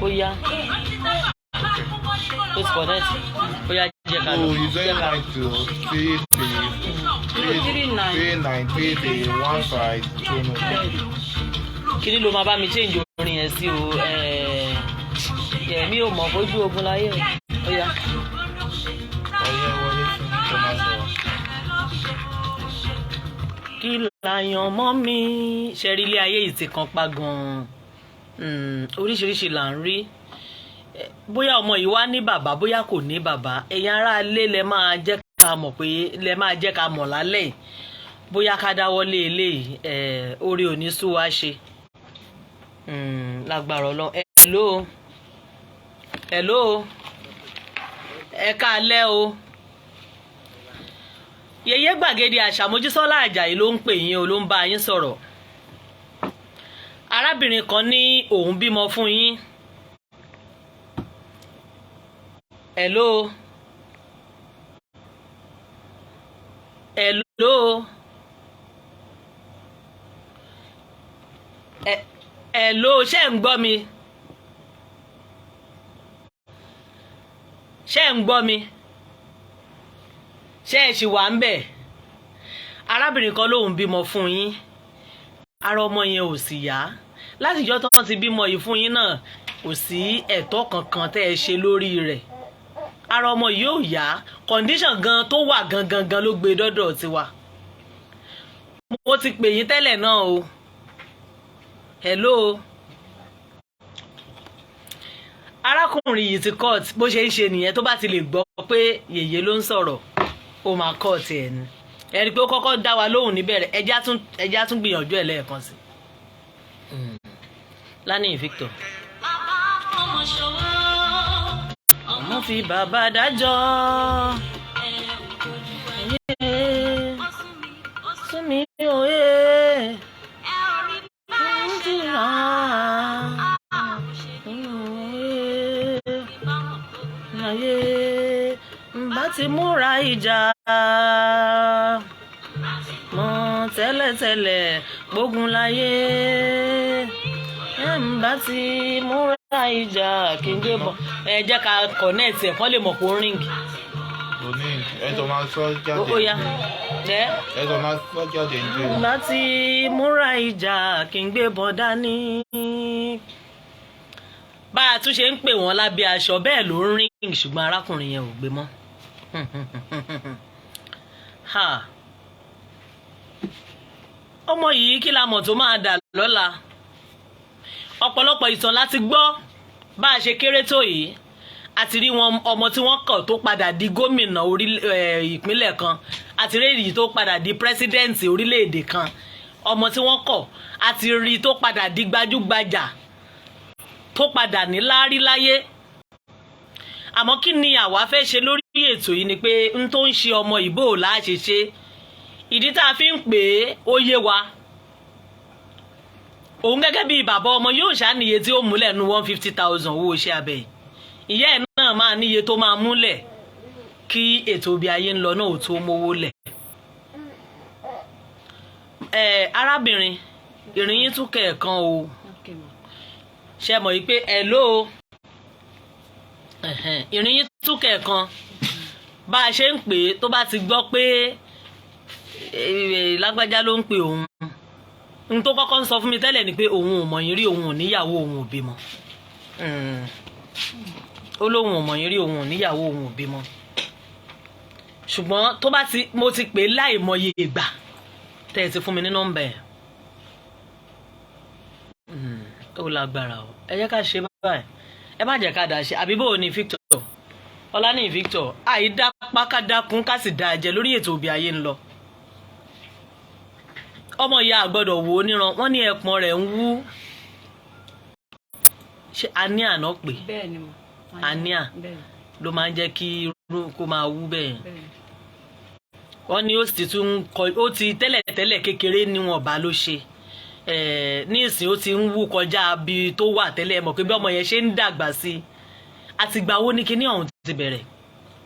Ó yá, ó ti connect. Ó yá, jẹ́ ká lọ. Oh, you Jẹ́ zero ká lọ. 9 2 3 3 3 3 9 3 9 3 3 1 5 2 9. Kí ni ló máa bá mi change orin yẹn sí o? Ẹ̀mí ò mọ̀ bójú ogun láyé o. Ó yá. Ọyẹ́ wọlé fún mi kó máa sọ̀rọ̀. Kí làyàn mọ́ mi ṣe rí ilé ayé yìí ti kan pa gan-an. Oríṣiríṣi là ń rí. Bóyá ọmọ yìí wá ní bàbá, bóyá kò ní bàbá, ẹ̀yin ará ilé lẹ máa jẹ́ ká mọ̀ pé lẹ máa jẹ́ ká mọ̀ lálẹ́ yìí bóyá ká dáwọ́lé eléyìí. Orí ò ní sú wa ṣe. Lágbára Ọlọ́run. Hello, hello, ẹ káalẹ́ o. Yèyé Gbàgede Àṣà Mojísọ́lá Àjàyí ló ń pè yín o, ló ń bá yín sọ̀rọ̀. Arábìnrin kan ní òun bímọ fún yín. Hello, hello, hello, ṣé ń gbọ́ mi? Ṣé ń gbọ́ mi? Ṣé ẹ ṣì wà ń bẹ̀? Arábìnrin kan lòun bímọ fún yín, ara ọmọ yẹn ò sì yá. Látijọ́ tán ti bímọ yìí fún yín náà, kò sí ẹ̀tọ́ kankan tẹ́ ẹ ṣe lórí rẹ̀. Ara ọmọ yìí ò yá, condition gan tó wà gangan gan ló gbé dọ́dọ̀ tiwa. Mo ti pè yín tẹ́lẹ̀ náà o. Hello. Arákùnrin yìí ti court. Bó ṣe ń ṣe nìyẹn, tó bá ti lè gbọ́ pé yèyé ló ń sọ̀rọ̀, ó máa court ẹ̀ ni. Ẹ rí i pé ó kọ́kọ́ dá wa lóhùn níbẹ̀rẹ̀. Ẹjá tún gbìyànjú ẹ̀ lẹ́ẹ̀kan sí i. Lánìí Victor. Ọmọ fi bàbá dájọ́, sún mi òye ń tìrà ayé bá ti múra ìjà mọ́ tẹ́lẹ̀tẹ́lẹ̀ gbógun láyé bá ti múra ìjà kí n gbé bọ̀. Ẹ jẹ́ ká connect ẹ̀ kán lè mọ̀ pé ó ríǹgì. Òní ẹ tó máa sọ jáde. Ó yá ẹ. Ẹ tó máa sọ jáde ní ìlú. Láti múra ìjà kí n gbé bọ̀ dání. Bá a tún ṣe ń pè wọ́n lábẹ́ aṣọ bẹ́ẹ̀ ló ń ríǹgì, ṣùgbọ́n arákùnrin yẹn ò gbé mọ́. Ha. Ọmọ yìí, kí la mọ̀ tó máa dà lọ́la? Ọ̀pọ̀lọpọ̀ ìtàn láti gbọ́ bá a ṣe kéré tó yìí. Àti rí wọn, ọmọ tí wọ́n kọ̀ tó padà di gómìnà ìpínlẹ̀ kan, àti rí èyí tó padà di pírẹ́sídẹ́ǹtì orílẹ̀-èdè kan. Ọmọ tí wọ́n kọ̀, àti rí tó padà di gbajúgbajà, tó padà níláárí láyé. Àmọ́ kí ni àwa fẹ́ ṣe lórí ètò yìí ni pé n tó ń ṣe ọmọ ìbò láṣẹ ṣe. Ìdí tá a fi ń pè é, ó yé wa. Òun gẹ́gẹ́ bíi bàbá ọmọ yóò ṣàníye tí ó múlẹ̀ nu 150,000 owó iṣẹ́ abẹ yìí. Ìyá ẹ̀ náà máa níye tó máa múlẹ̀ kí ètò ibi ayé ń lọ náà ò tó mówó lẹ̀. Ẹ arábìnrin. Ìrìn yín tún kẹ̀ẹ̀kan o. Okay, ma. Ṣe mọ̀ yìí pé hello, ẹ̀hẹ̀n, ìrìn yín tún kẹ̀ẹ̀kan. Bá a ṣe ń pè é, tó bá ti gbọ́ pé lágbájá ló ń pè òun, n tó kọ́kọ́ ń sọ fún mi tẹ́lẹ̀ ni pé òun ò mọ̀ yín rí, òun ò níyàwó, òun ò bímọ. Ó lóun ò mọ̀ yín rí, òun ò níyàwó, òun ò bímọ, ṣùgbọ́n tó bá ti mo ti pè é láìmọye ìgbà tẹ́ ẹ ti fún mi ní nọ́mbà ẹ̀. Ó lágbára o. Ẹ jẹ́ ká ṣe báyìí, ẹ má jẹ́ ká dà ṣe àbí bó o ní Victor Ọlánìyí Victor àìdápákádákun ká sì dá jẹ lórí ètò òbí ayé ń lọ. Ọmọ ìyá àgbọ́dọ̀ wò ó níran. Wọ́n ní ẹpọ̀n rẹ̀ ń wú. Ṣé anemia náà pè? Bẹ́ẹ̀ ni, ma. Anemia. Bẹ́ẹ̀ ni. Ló máa ń jẹ́ kí irú kó máa wú bẹ́ẹ̀. Bẹ́ẹ̀ ni. Wọ́n ní ó sì tún ń kọ, ó ti tẹ́lẹ̀tẹ́lẹ̀ kékeré níwọ̀nba ló ṣe. Ní ìsìn, ó ti ń wú kọjá bí tó wà tẹ́lẹ̀. Mọ̀ pé bí ọmọ yẹn ṣe ń dàgbà sí i. Àtìgbà wo ni kinní ọ̀hún ti bẹ̀rẹ̀?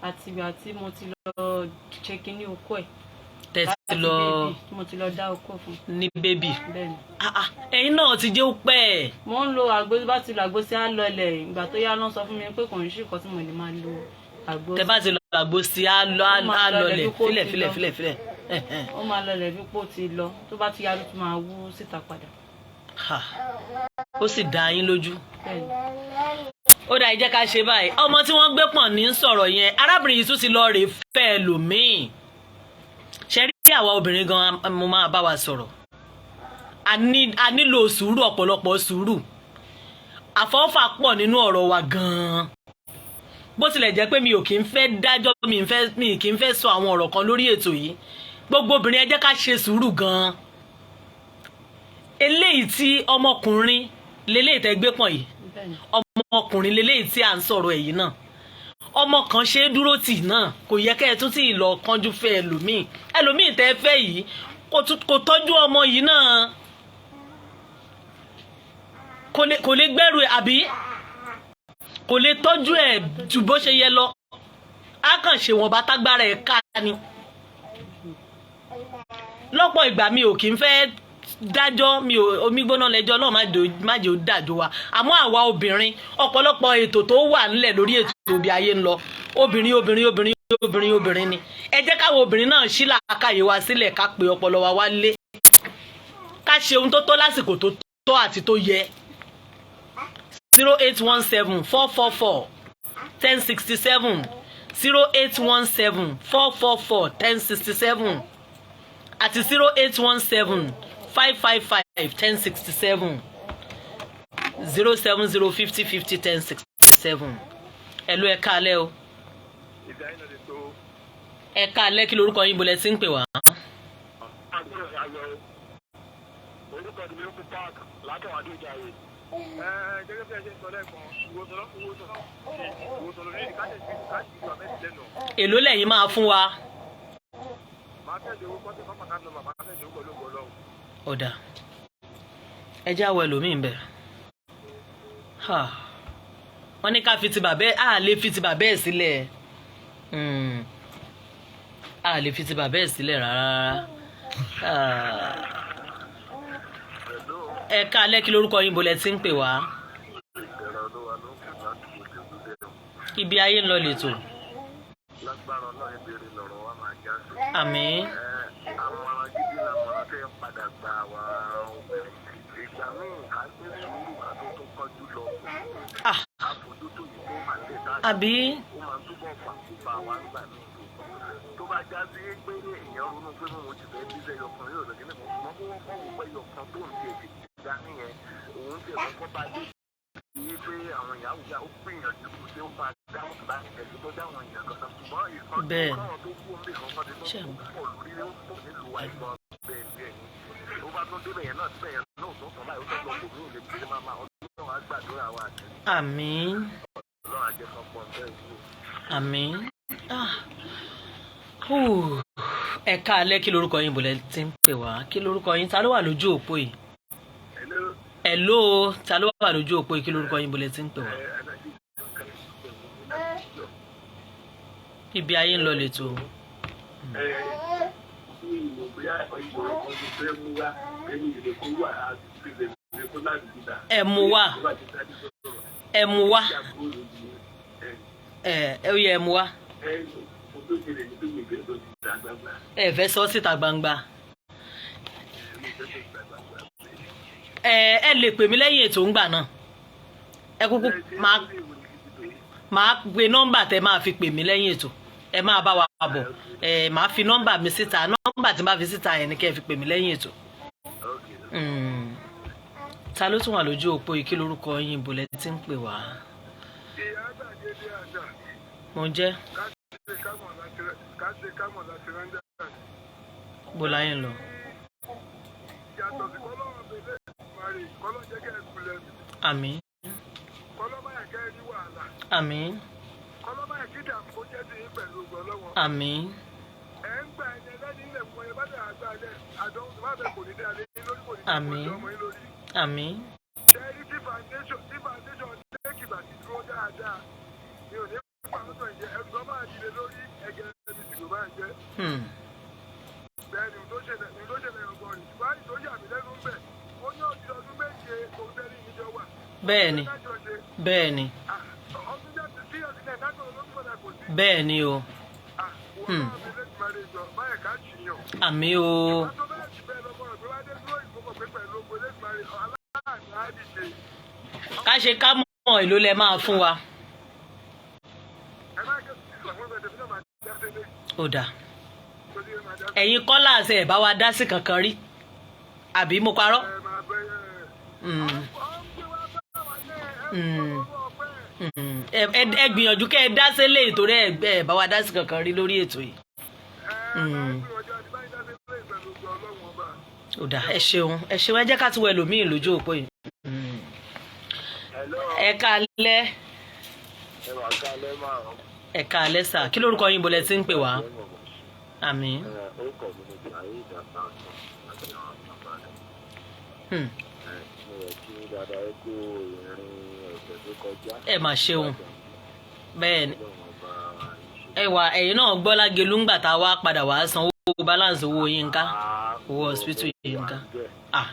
Àtìgbà tí mo ti lọ ṣe kinní okó ẹ̀. Tẹ́ ti Láti lọ baby, tí mo ti lọ dá okó fún. Ní baby? Bẹ́ẹ̀ ni. Ah, ah, ẹ̀yin náà ti jẹ́ ó pẹ́ ẹ̀. Mo ń lo àgbo. Tó bá ti lo àgbo sí, á lọlẹ̀. Ìgbà tó yá ló ń sọ fún mi pé kò ń ṣe nǹkan tí mo lè máa lo àgbo. Tẹ́ bá ti lọ àgbo sí, á lọ Ó máa á lọlẹ̀ lọlẹ̀. bí kò Filẹ̀ ti filẹ̀ lọ. filẹ̀ filẹ̀. Ẹ̀hẹ̀n. Ó máa lọlẹ̀ bí pò ti lọ. Tó bá ti yá, ló tún máa wú síta padà. Ha. Ó sì dá yín lójú? Bẹ́ẹ̀ ni. Ó dá, ẹ jẹ́ ká ṣe báyìí. Ọmọ tí wọ́n gbé pọ̀n ní sọ̀rọ̀ yẹn, arábìnrin yìí tún ti lọ rè fẹ́ ẹlòmíì. Ṣe rí àwa obìnrin gan, mo máa bá wa sọ̀rọ̀. A nílò sùúrù, ọ̀pọ̀lọpọ̀ sùúrù. Àfọwọ́fà pọ̀ nínú ọ̀rọ̀ wa gan-an. Bó tilẹ̀ jẹ́ pé mi ò kì í fẹ́ dájọ́, mi kì í fẹ́ sọ àwọn ọ̀rọ̀ kan lórí ètò yìí, gbogbo obìnrin, ẹ jẹ́ ká ṣe sùúrù gan-an. Eléyìí tí ọmọkùnrin leléyìí tẹ́ gbé pọ̀n yìí, Bẹ́ẹ̀ ni. ọmọkùnrin leléyìí tí à ń sọ̀rọ̀ èyí náà, ọmọ kan ṣe é dúró tì náà. Kò yẹ kẹ́ ẹ tún tí ì lọ kánjú fẹ́ ẹlòmíì. Ẹlòmíì tẹ́ fẹ́ yìí kò tọ́jú ọmọ yìí náà, kò lè gbẹ́rù ẹ̀, àbí kò lè tọ́jú ẹ̀ ju bó ṣe yẹ lọ. Á kàn ṣe wọ̀nba tágbára ẹ̀ ká ni. Lọ́pọ̀ ìgbà, mi ò kì í fẹ́ dájọ́, mi ò omi gbóná lẹ́jọ́ náà, má jẹ́ ó dàjọ́ wa. Àmọ́ àwa obìnrin, ọ̀pọ̀lọpọ̀ ètò tó wà nílẹ̀ lórí ètò òbí ayé ń lọ, obìnrin, obìnrin, obìnrin, obìnrin, obìnrin ni. Ẹ jẹ́ káwọn obìnrin náà ṣí làákàyè wa sílẹ̀, ká pe ọpọlọ wa wálé, ká ṣe ohun tó tọ́ lásìkò tó tọ́ àti tó yẹ. 08174441067, 08174441067 àti 08175551067, 07050501067. Ẹ ló, ẹ káalẹ́ o. Ẹ káalẹ́. Kí lorúkọ yín? Bolẹ̀ tí ń pè wá? Orúkọ mi ló kú park látọ̀wádìí ìjàre. Gẹ́gẹ́ bí ẹ ṣe ń sọ lẹ́ẹ̀kan, ìwòsàn ìwòsàn lórí káṣí káṣí ìgbà mẹ́rin lẹ́nu. Èló lẹ́yìn máa fún wa? Máa tẹ̀lé owó kọ́sí pápá kan lọ, máa tẹ̀lé owó pẹ̀lú ògo Ọlọ́run. Ọ̀dà, ẹ jẹ́ àwọ̀ ẹlòmíì ń bẹ̀. Ha. Wọ́n ní ká fi ti bàbẹ́. A lè fi ti bàbẹ́ ẹ̀ sílẹ̀. A lè fi ti bàbẹ́ ẹ̀ sílẹ̀ rárá. Ah. Ẹ káalẹ́. Kí lorúkọ yín? Bolẹ̀ tí ń pè wá? Ìbẹ̀rẹ̀ olúwa ló ń kí láti òkè òkè. Ibi ayé ń lọ lẹ́tọ̀. Lágbára Ọlọ́run, ìbéèrè lọ̀rọ̀ wa máa já sí. Àmín. Àmọ̀ràn gidi làmọ̀ràn tẹ́ ń padà gba àwa obìnrin. Ìgbà míì, ká gbé sùúrù ká tó tó kánjú lọ. Ah. Àfojútó yìí tó máa lè dá Àbí. ó máa túbọ̀ fà kó bá wa nígbà míì. Tó bá já sí pé èèyàn ronú pé mo ti fẹ́ bí ẹyọkan yóò lọ kíní kan, ṣùgbọ́n kó wọ́n kọ́ wò pé ẹyọkan tó ń tiẹ̀ ti dá nìyẹn, òun tiẹ̀ kọ́kọ́ bá dé yí pé àwọn ìyàwó ya ó gbìyànjú tí ó bá dáhùn bá ẹ̀sùn tó dáhùn èèyàn kan, ṣùgbọ́n ìkan Bẹ́ẹ̀. káwọn tó kú omi kan kan ti Ṣé tó pọ̀ lórí ó pọ̀ nílùú àìsàn bẹ́ẹ̀ bẹ́ẹ̀ ni. Ó bá tún débẹ̀ yẹn náà, síbẹ̀ yẹn náà tó tán báyìí, ó tún lọ kò ní ìlẹ̀ tí máa máa. Ọlọ́run á gbàdúrà wa àti Àmín. Ọlọ́run á jẹ́ kán pọ̀ bẹ́ẹ̀ wúlò. Àmín. Ah. Hù. Ẹ káalẹ́. Kí lorúkọ yín? Bolẹ̀ tí ń pè wá? Kí lorúkọ yín? Ta ló wà lójú òpó yìí? Hello. Hello, ta ló wà lójú òpó yìí? Kí lorúkọ yín? Bolẹ̀ tí ń pè wá? Ibi ayé ń lọ lẹ́tọ̀. Bóyá ìṣòro kan ti fẹ́ mú wá ẹni ìrè kó wà á ti lè lè kó láti gbà. Ẹ mú wá. Tó bá ti dájú sọ̀rọ̀. Ẹ mú wá. Kí àbúrò ló di ẹ Ẹ ó yẹ ẹ mú wá. Ẹ mo tó ṣẹlẹ̀ ní pé mi ìfẹ́ sọ ti ta gbangba. Ẹ fẹ́ sọ síta gbangba. Ẹ mi ìfẹ́ sọ ti ta gbangba. Ẹ lè pè mí lẹ́yìn ètò ńgbà náà. Ẹ kúkú máa pe nọ́mbà tẹ máa fi pè mí lẹ́yìn ètò. Ẹ máa bá wa bọ̀. Ẹ máa fi nọ́mbà mi síta. Nọ́mbà tí n bá fi síta yẹn ni kẹ́ ẹ fi pè mí lẹ́yìn ètò. Ta ló tún wà lójú òpó yìí? Kí lorúkọ yín? Ibo lẹ ti ń pè wá? Ìyá gbàgede àṣà. Mo ń jẹ́. Ká ṣe kámọ̀ láti rẹ́ńdà. Bó láyé ń lọ. Yàtọ̀ sí kọ́lọ́run bẹ̀rẹ̀ mari kọ́lọ́ jẹ́ kẹ́ ẹ kulẹ̀ mi. Àmín. Kọ́lọ́ máa kẹ́ ẹ ní wàhálà. Àmín. Kọ́lọ́ máa kí dààmú kó jẹ́ ti yín pẹ̀lú ògbọ́n lọ́wọ́. Àmín. Ẹ̀ ń gba ẹni ẹlẹ́ni ilẹ̀ fún ẹ bá dà àgbà ilẹ̀ àdánwò tó bá bẹ kò ní dá lé yín lórí, kò ní dá Àmín. ọmọ yín lórí. Àmín. Ṣẹ́rí tí foundation lẹ́kìbà ti dúró dáadáa mi ò ní pàrọ̀tọ̀ ìjẹ́ ẹ̀rù tó máa dìde lórí ẹgẹ ẹbí tí kò bá ń jẹ́. Bẹ́ẹ̀ ni tó ṣẹlẹ̀ ọgbọ̀n rẹ̀, ṣùgbọ́n àyè tó yà mí lẹ́nu ń bẹ̀, ó ní ọdún 7 òun tẹ́lẹ̀ ìjọ wà. Bẹ́ẹ̀ ni. Bẹ́ẹ̀ ni. Ọdún jáde sí ọdún náà dájọ́ ológun padà kò sí. Bẹ́ẹ̀ ni o. Wọ́n náà fi lẹ́tì máa lè jọ báyìí ká ṣìyàn. Àmín o. Tó bẹ́ẹ̀ sì bẹ́ẹ̀ lọ́mọ rẹ̀ pé wá dé dúró ìfowópamọ́ pé pẹ̀lú ogun lẹ́tì máa lè aláàánú á dìde. Ká ṣe ká mọ̀, èló lẹ máa fún wa? Ẹ má kẹ́ ìṣàkóso ẹ̀dẹ̀ fún ọmọ àti ẹ̀dẹ̀ Ó dáa. tó ní ẹ máa dá sí. Ẹ̀yin kọ́lá àṣẹ ẹ̀ bá wa dá sí kankan rí, àbí mo parọ́? Ẹ máa bẹ́ ẹ. Ọ̀ ń gbé wá bá wa ní ẹ ẹ ọpẹ́. Ẹ gbìyànjú kẹ́ ẹ dá sílé ìtòrí ẹ ẹ bá wa dá sí kankan rí lórí ètò yìí. Ẹ máa gbìyànjú àti báyìí dá sí ilé ìpẹ̀lú ògo Ọlọ́run ọba. Ó dáa, ẹ ṣeun, ẹ ṣeun. Ẹ jẹ́ ká tún wọ ẹlòmíì lójú òpó yìí. Ẹ káalẹ́. Ẹ wà kálẹ́ máa ń. Ẹ káalẹ́ sà. Kí lórúkọ yín? Bolẹ̀ tí ń pè wá? Àmín. Orúkọ mi ni Saheed Asansan àti àwọn bàbá rẹ̀. Mo rẹ̀ kí dáadáa, ẹ kú ìrìn ọ̀sẹ̀ tó kọjá. Ẹ mà ṣeun. Bẹ́ẹ̀ ni. Ọlọ́run ọba ìṣe. Ẹ wà, ẹ̀yin náà gbọ́ lágelu ńgbà tá a wá padà wá sanwó balance owó Yínká, owó hospital Yínká. Ah,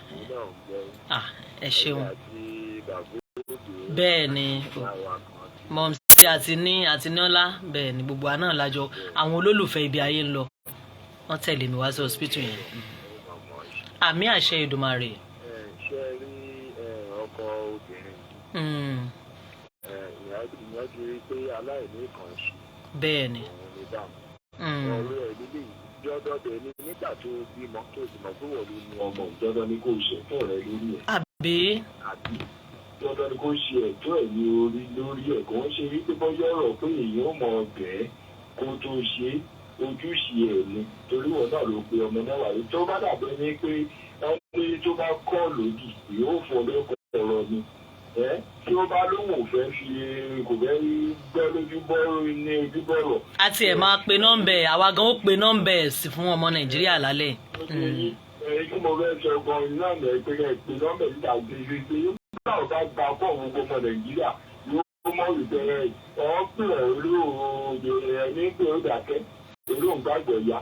ah, ẹ ṣeun. Bẹ́ẹ̀ ni, mọ̀mísí àti ní àti níọ́lá. Bẹ́ẹ̀ ni, gbogbo àná lájọ àwọn olólùfẹ́ ibi ayé ń lọ, wọ́n tẹ̀lé mi wá sí hospital yẹn. Àmín, àṣẹ Èdùmàrè. Ṣe rí ọkọ obìnrin, ìyẹn ti rí pé aláìní kan ṣe Bẹ́ẹ̀ ni. òun ní dààmú. Ọ̀rọ̀ ẹ̀ lílé jọ́dọ̀ dẹ̀ ni nígbà tó bímọ, tó sì mọ̀ pé wọ́n ló ní ọmọ, dandan ni kò ṣètò rẹ lórí ẹ̀. Àbí? Àbí dandan ni kò ṣe ẹ̀tọ́ ẹ̀ ní orí lórí ẹ̀. Kò ń ṣe wípé bọ́yọ̀ ọ̀rọ̀ pé èèyàn ò mọ̀ ọbẹ̀ kó tó ṣe ojúṣe ẹ̀ ni, torí wọn náà ló pe ọmọ náà wáyé. Tó bá dàbẹ́ ní pé ẹni tó bá kọ́ lòdì yóò fọ́ lóko ọ̀rọ̀ ni ẹ tí ó bá lóun ò fẹ́ fi kò fẹ́ gbọ́ lójú bọ́ ní ojú bọ̀rọ̀. A tiẹ̀ máa pe nọ́mbà ẹ̀, àwa gan ó pe nọ́mbà ẹ̀ sí fún ọmọ Nàìjíríà lálẹ́. Ẹ̀yin kí mo fẹ́ sọ gan náà ní pé ẹ pé nọ́mbà yìí dàgbé pé nígbà tó bá gba kọ́ gbogbo ọmọ Nàìjíríà yóò mọ̀ wípé ọ̀ pè ọ́ olóòdè ẹni pé ó dàkẹ́ olóògbàgbọ̀ ya.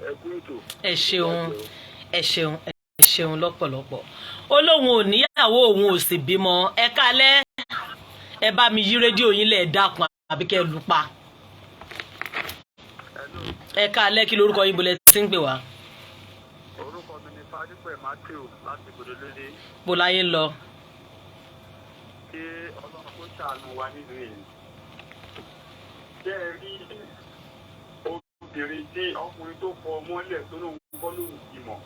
Ẹ kú ètò. Ẹ ṣeun, ẹ ṣeun, ẹ ṣeun lọ́pọ̀lọpọ̀. Ó lóun ò níyàwó, òun ò sì bímọ. Ẹ kálẹ́. Ẹ bá mi yí rédíò yín lẹ̀, dákun, àbí kẹ́ ẹ lù pa. Ẹ kálẹ́. Kí lórúkọ yín? Bolẹ̀ tí ń pè wá? Orúkọ mi ni Fadípẹ̀ Matthew láti Gbòdolódé. Bó láyé ń lọ? Kí Ọlọ́run kó ṣàánú wa nílùú yìí. Ṣé ẹ rí obìnrin tí ọkùnrin tó fọ mọ́lẹ̀ tó lóun kọ́ lóun bímọ?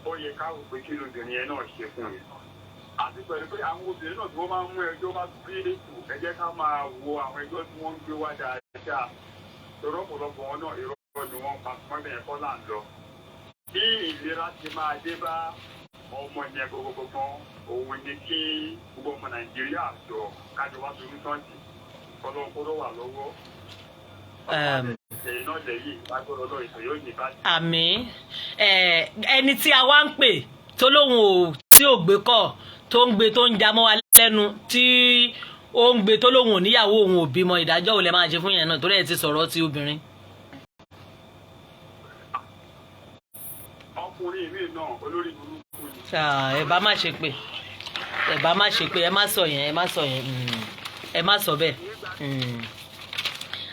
Ó yẹ ká wò pé kí lóbìnrin yẹn náà ṣe fún yẹn. Àti pẹ̀lú pé àwọn obìnrin náà tí wọ́n máa ń mú ẹjọ́ bá gbé ètò, ẹ jẹ́ ká máa wo àwọn ẹjọ́ tí wọ́n ń gbé wá dáadáa. Torí ọ̀pọ̀lọpọ̀ wọn náà, irọ́ ni wọ́n pa fún ẹgbẹ́ yẹn kọ́ là ń lọ. Bí ìlera ti máa dé bá ọmọ yẹn gbogbogbò, òun ni kí gbogbo ọmọ Nàìjíríà jọ kájọ wá solution sí kọlọ́n kóró wà lọ́wọ́. Ẹ̀yìn náà lẹ́yìn lágbọ́dọ̀ lọ ètò yóò ní bá. Àmín. Ẹni tí a wá ń pè tó lóun ò tí ò gbé kọ, tó ń gbé, tó ń jamọ́ wa lẹ́nu, tí ó ń gbé, tó lóun ò níyàwó, òun ò bímọ, ìdájọ́ ò lè máa ṣe fún yẹn náà, torí ẹ ti sọ̀rọ̀ ti obìnrin? Ọkùnrin mi náà, olórí burúkú ni. Ah, ẹ bá má ṣe pé, ẹ bá má ṣe pé, ẹ má sọ yẹn, ẹ má sọ yẹn, ẹ má sọ bẹ́ẹ̀.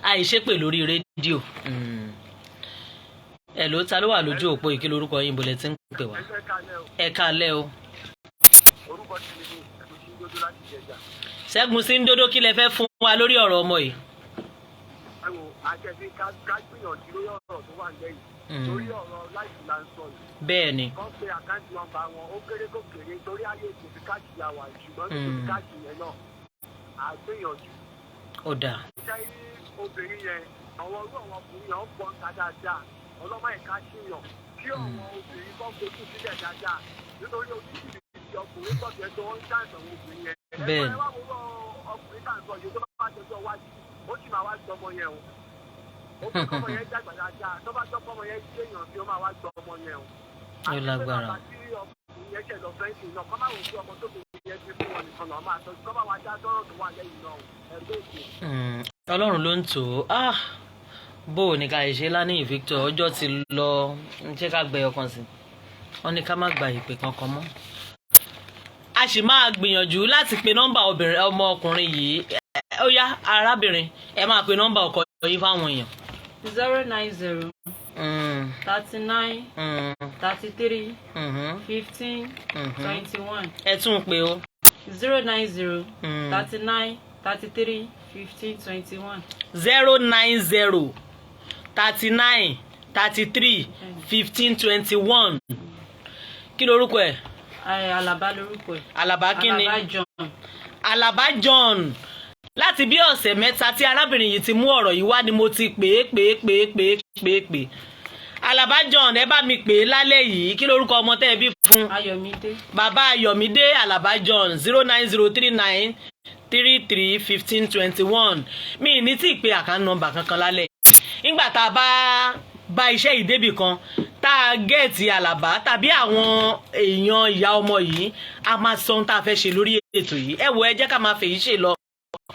Àìṣépè lórí rédíò. Ẹ ló ta ló wà lójú òpó yìí? Kí lorúkọ yín? Bolẹ̀ tí ń pè wá? Ẹgbẹ́ kalẹ̀ o. Ẹ káalẹ́ o. Orúkọ ti mi ní ẹ̀sùn sí gbódó láti Jẹjà. Ṣẹ́gun sí ń dódó, kí lẹ fẹ́ fún wa lórí ọ̀rọ̀ ọmọ yìí? Ẹ wo, àjẹsí ká gbìyànjú lórí ọ̀rọ̀ tó wà nílẹ̀ yìí. Torí ọ̀rọ̀ láìsí là ń sọ yìí. Bẹ́ẹ̀ ni. Kàn pé account number wọn, ó kéré kó kéré, torí ayé kò fi cash la wà, ṣùgbọ́n kò fi cash yẹn náà, à gbìyànjú. Ó dáa. Ṣé rí obìnrin yẹn, àwọn irú àwọn ọkùnrin yẹn ó pọ̀ ń ta dáadáa, ọlọ́mọ ẹ̀ka ṣìyàn kí àwọn obìnrin kan fojú sílẹ̀ dáadáa, nítorí oníṣìṣì ọkùnrin pọ̀ tẹ́ tó ń ṣàìsàn obìnrin yẹn. Bẹ́ẹ̀ni. Ẹ wá wo ọkùnrin tá à ń sọ yìí, tó bá jọjọ́ wájú, ó sì máa wá gbọmọ yẹn o. Ó fẹ́ kọ́mọ yẹn dàgbà dáadáa, tó bá tọ́ kọ́mọ yẹn jẹ́yàn tí ó máa wá gbọmọ yẹn o. Ó lágbára. Àti pé bàbá tí ọkùnrin yẹn ṣẹ̀ lọ fẹ́ǹsì náà, kọ́ máa wò sí ọmọ tó kù yẹn ti fún wọn nìkan náà máa tọ́jú, kọ́ máa wá dá sọ́rọ̀ tó wà lẹ́yìn náà o. Ẹgbẹ́ ètò. Ọlọ́run ló ń tò ó. Ah, bó o ní ká ṣe lánìí, Victor, ọjọ́ ti lọ. Ń ṣe ká gbẹ ọkàn sí wọn ní ká má gba ìpè kankan mọ́. A sì máa gbìyànjú láti pe nọ́mbà obìnrin ọmọkùnrin yìí. Ó yá, arábìnrin, ẹ máa pe nọ́mbà ọkọ yín fáwọn èèyàn. 090 39 33 15 21. Ẹ tún un pè o. 090 39 33 15 21. 090 39 33 15 21. Kí lorúkọ ẹ̀? Àlàbá lorúkọ ẹ̀. Àlàbá kí ni? Àlàbá John. Àlàbá John. Láti bí ọ̀sẹ̀ 3 tí arábìnrin yìí ti mú ọ̀rọ̀ yìí wá ni mo ti pè é, pè é, pè é, pè é, pè é, pè é. Àlàbá John, ẹ bá mi pè é lálẹ́ yìí. Kí lorúkọ ọmọ tẹ́ ẹ bí fún? Ayọ̀mídé. Bàbá Ayọ̀mídé Àlàbá John, 09039331521. Mi ní tí ì pe account number kankan lálẹ́ yìí. Nígbà tá a bá bá iṣẹ́ yìí débì kan, tá a get Àlàbá tàbí àwọn èèyàn ìyá ọmọ yìí, a máa sọ ohun tá a fẹ́ ṣe lórí ètò yìí. Ẹ wo, ẹ jẹ́ ká máa fèyí ṣe lọ.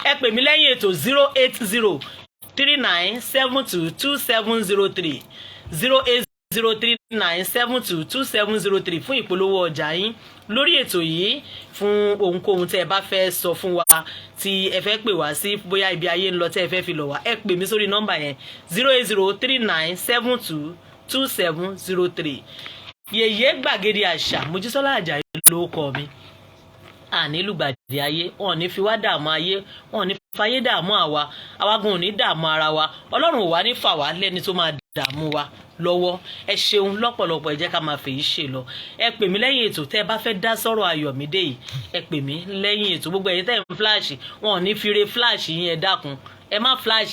Ẹ pè mí lẹ́yìn ètò, 08039722703, 08039722703, fún ìpolówó ọjà yín lórí ètò yìí, fún ohunkóhun tẹ́ ẹ bá fẹ́ sọ fún wa, tí ẹ fẹ́ pè wá sí, bóyá ibi ayé ń lọ tẹ́ ẹ fẹ́ fi lọ̀ wá. Ẹ pè mí sórí nọ́mbà yẹn, 08039722703. Yèyé Gbàgede Àṣà, Mojísọ́lá Àjàyí ló kọ mi. Àní lùgbàdì ayé, wọn ò ní fi wá dààmú ayé, wọn ò ní fayé dààmú àwa, àwa gan ò ní dààmú ara wa. Ọlọ́run ò wá ní fà wá lẹ́ni tó máa dààmú wa lọ́wọ́. Ẹ ṣeun lọ́pọ̀lọpọ̀. Ẹ jẹ́ ká máa fèyí ṣe lọ. Ẹ pè mí lẹ́yìn ètò tẹ́ ẹ bá fẹ́ dá sọ́rọ̀ Ayọ̀mídé yìí. Ẹ pè mí lẹ́yìn ètò. Gbogbo ẹ̀yin tẹ́ ẹ ń flash, wọn ò ní fi re flash yín. Ẹ dákun, ẹ má flash.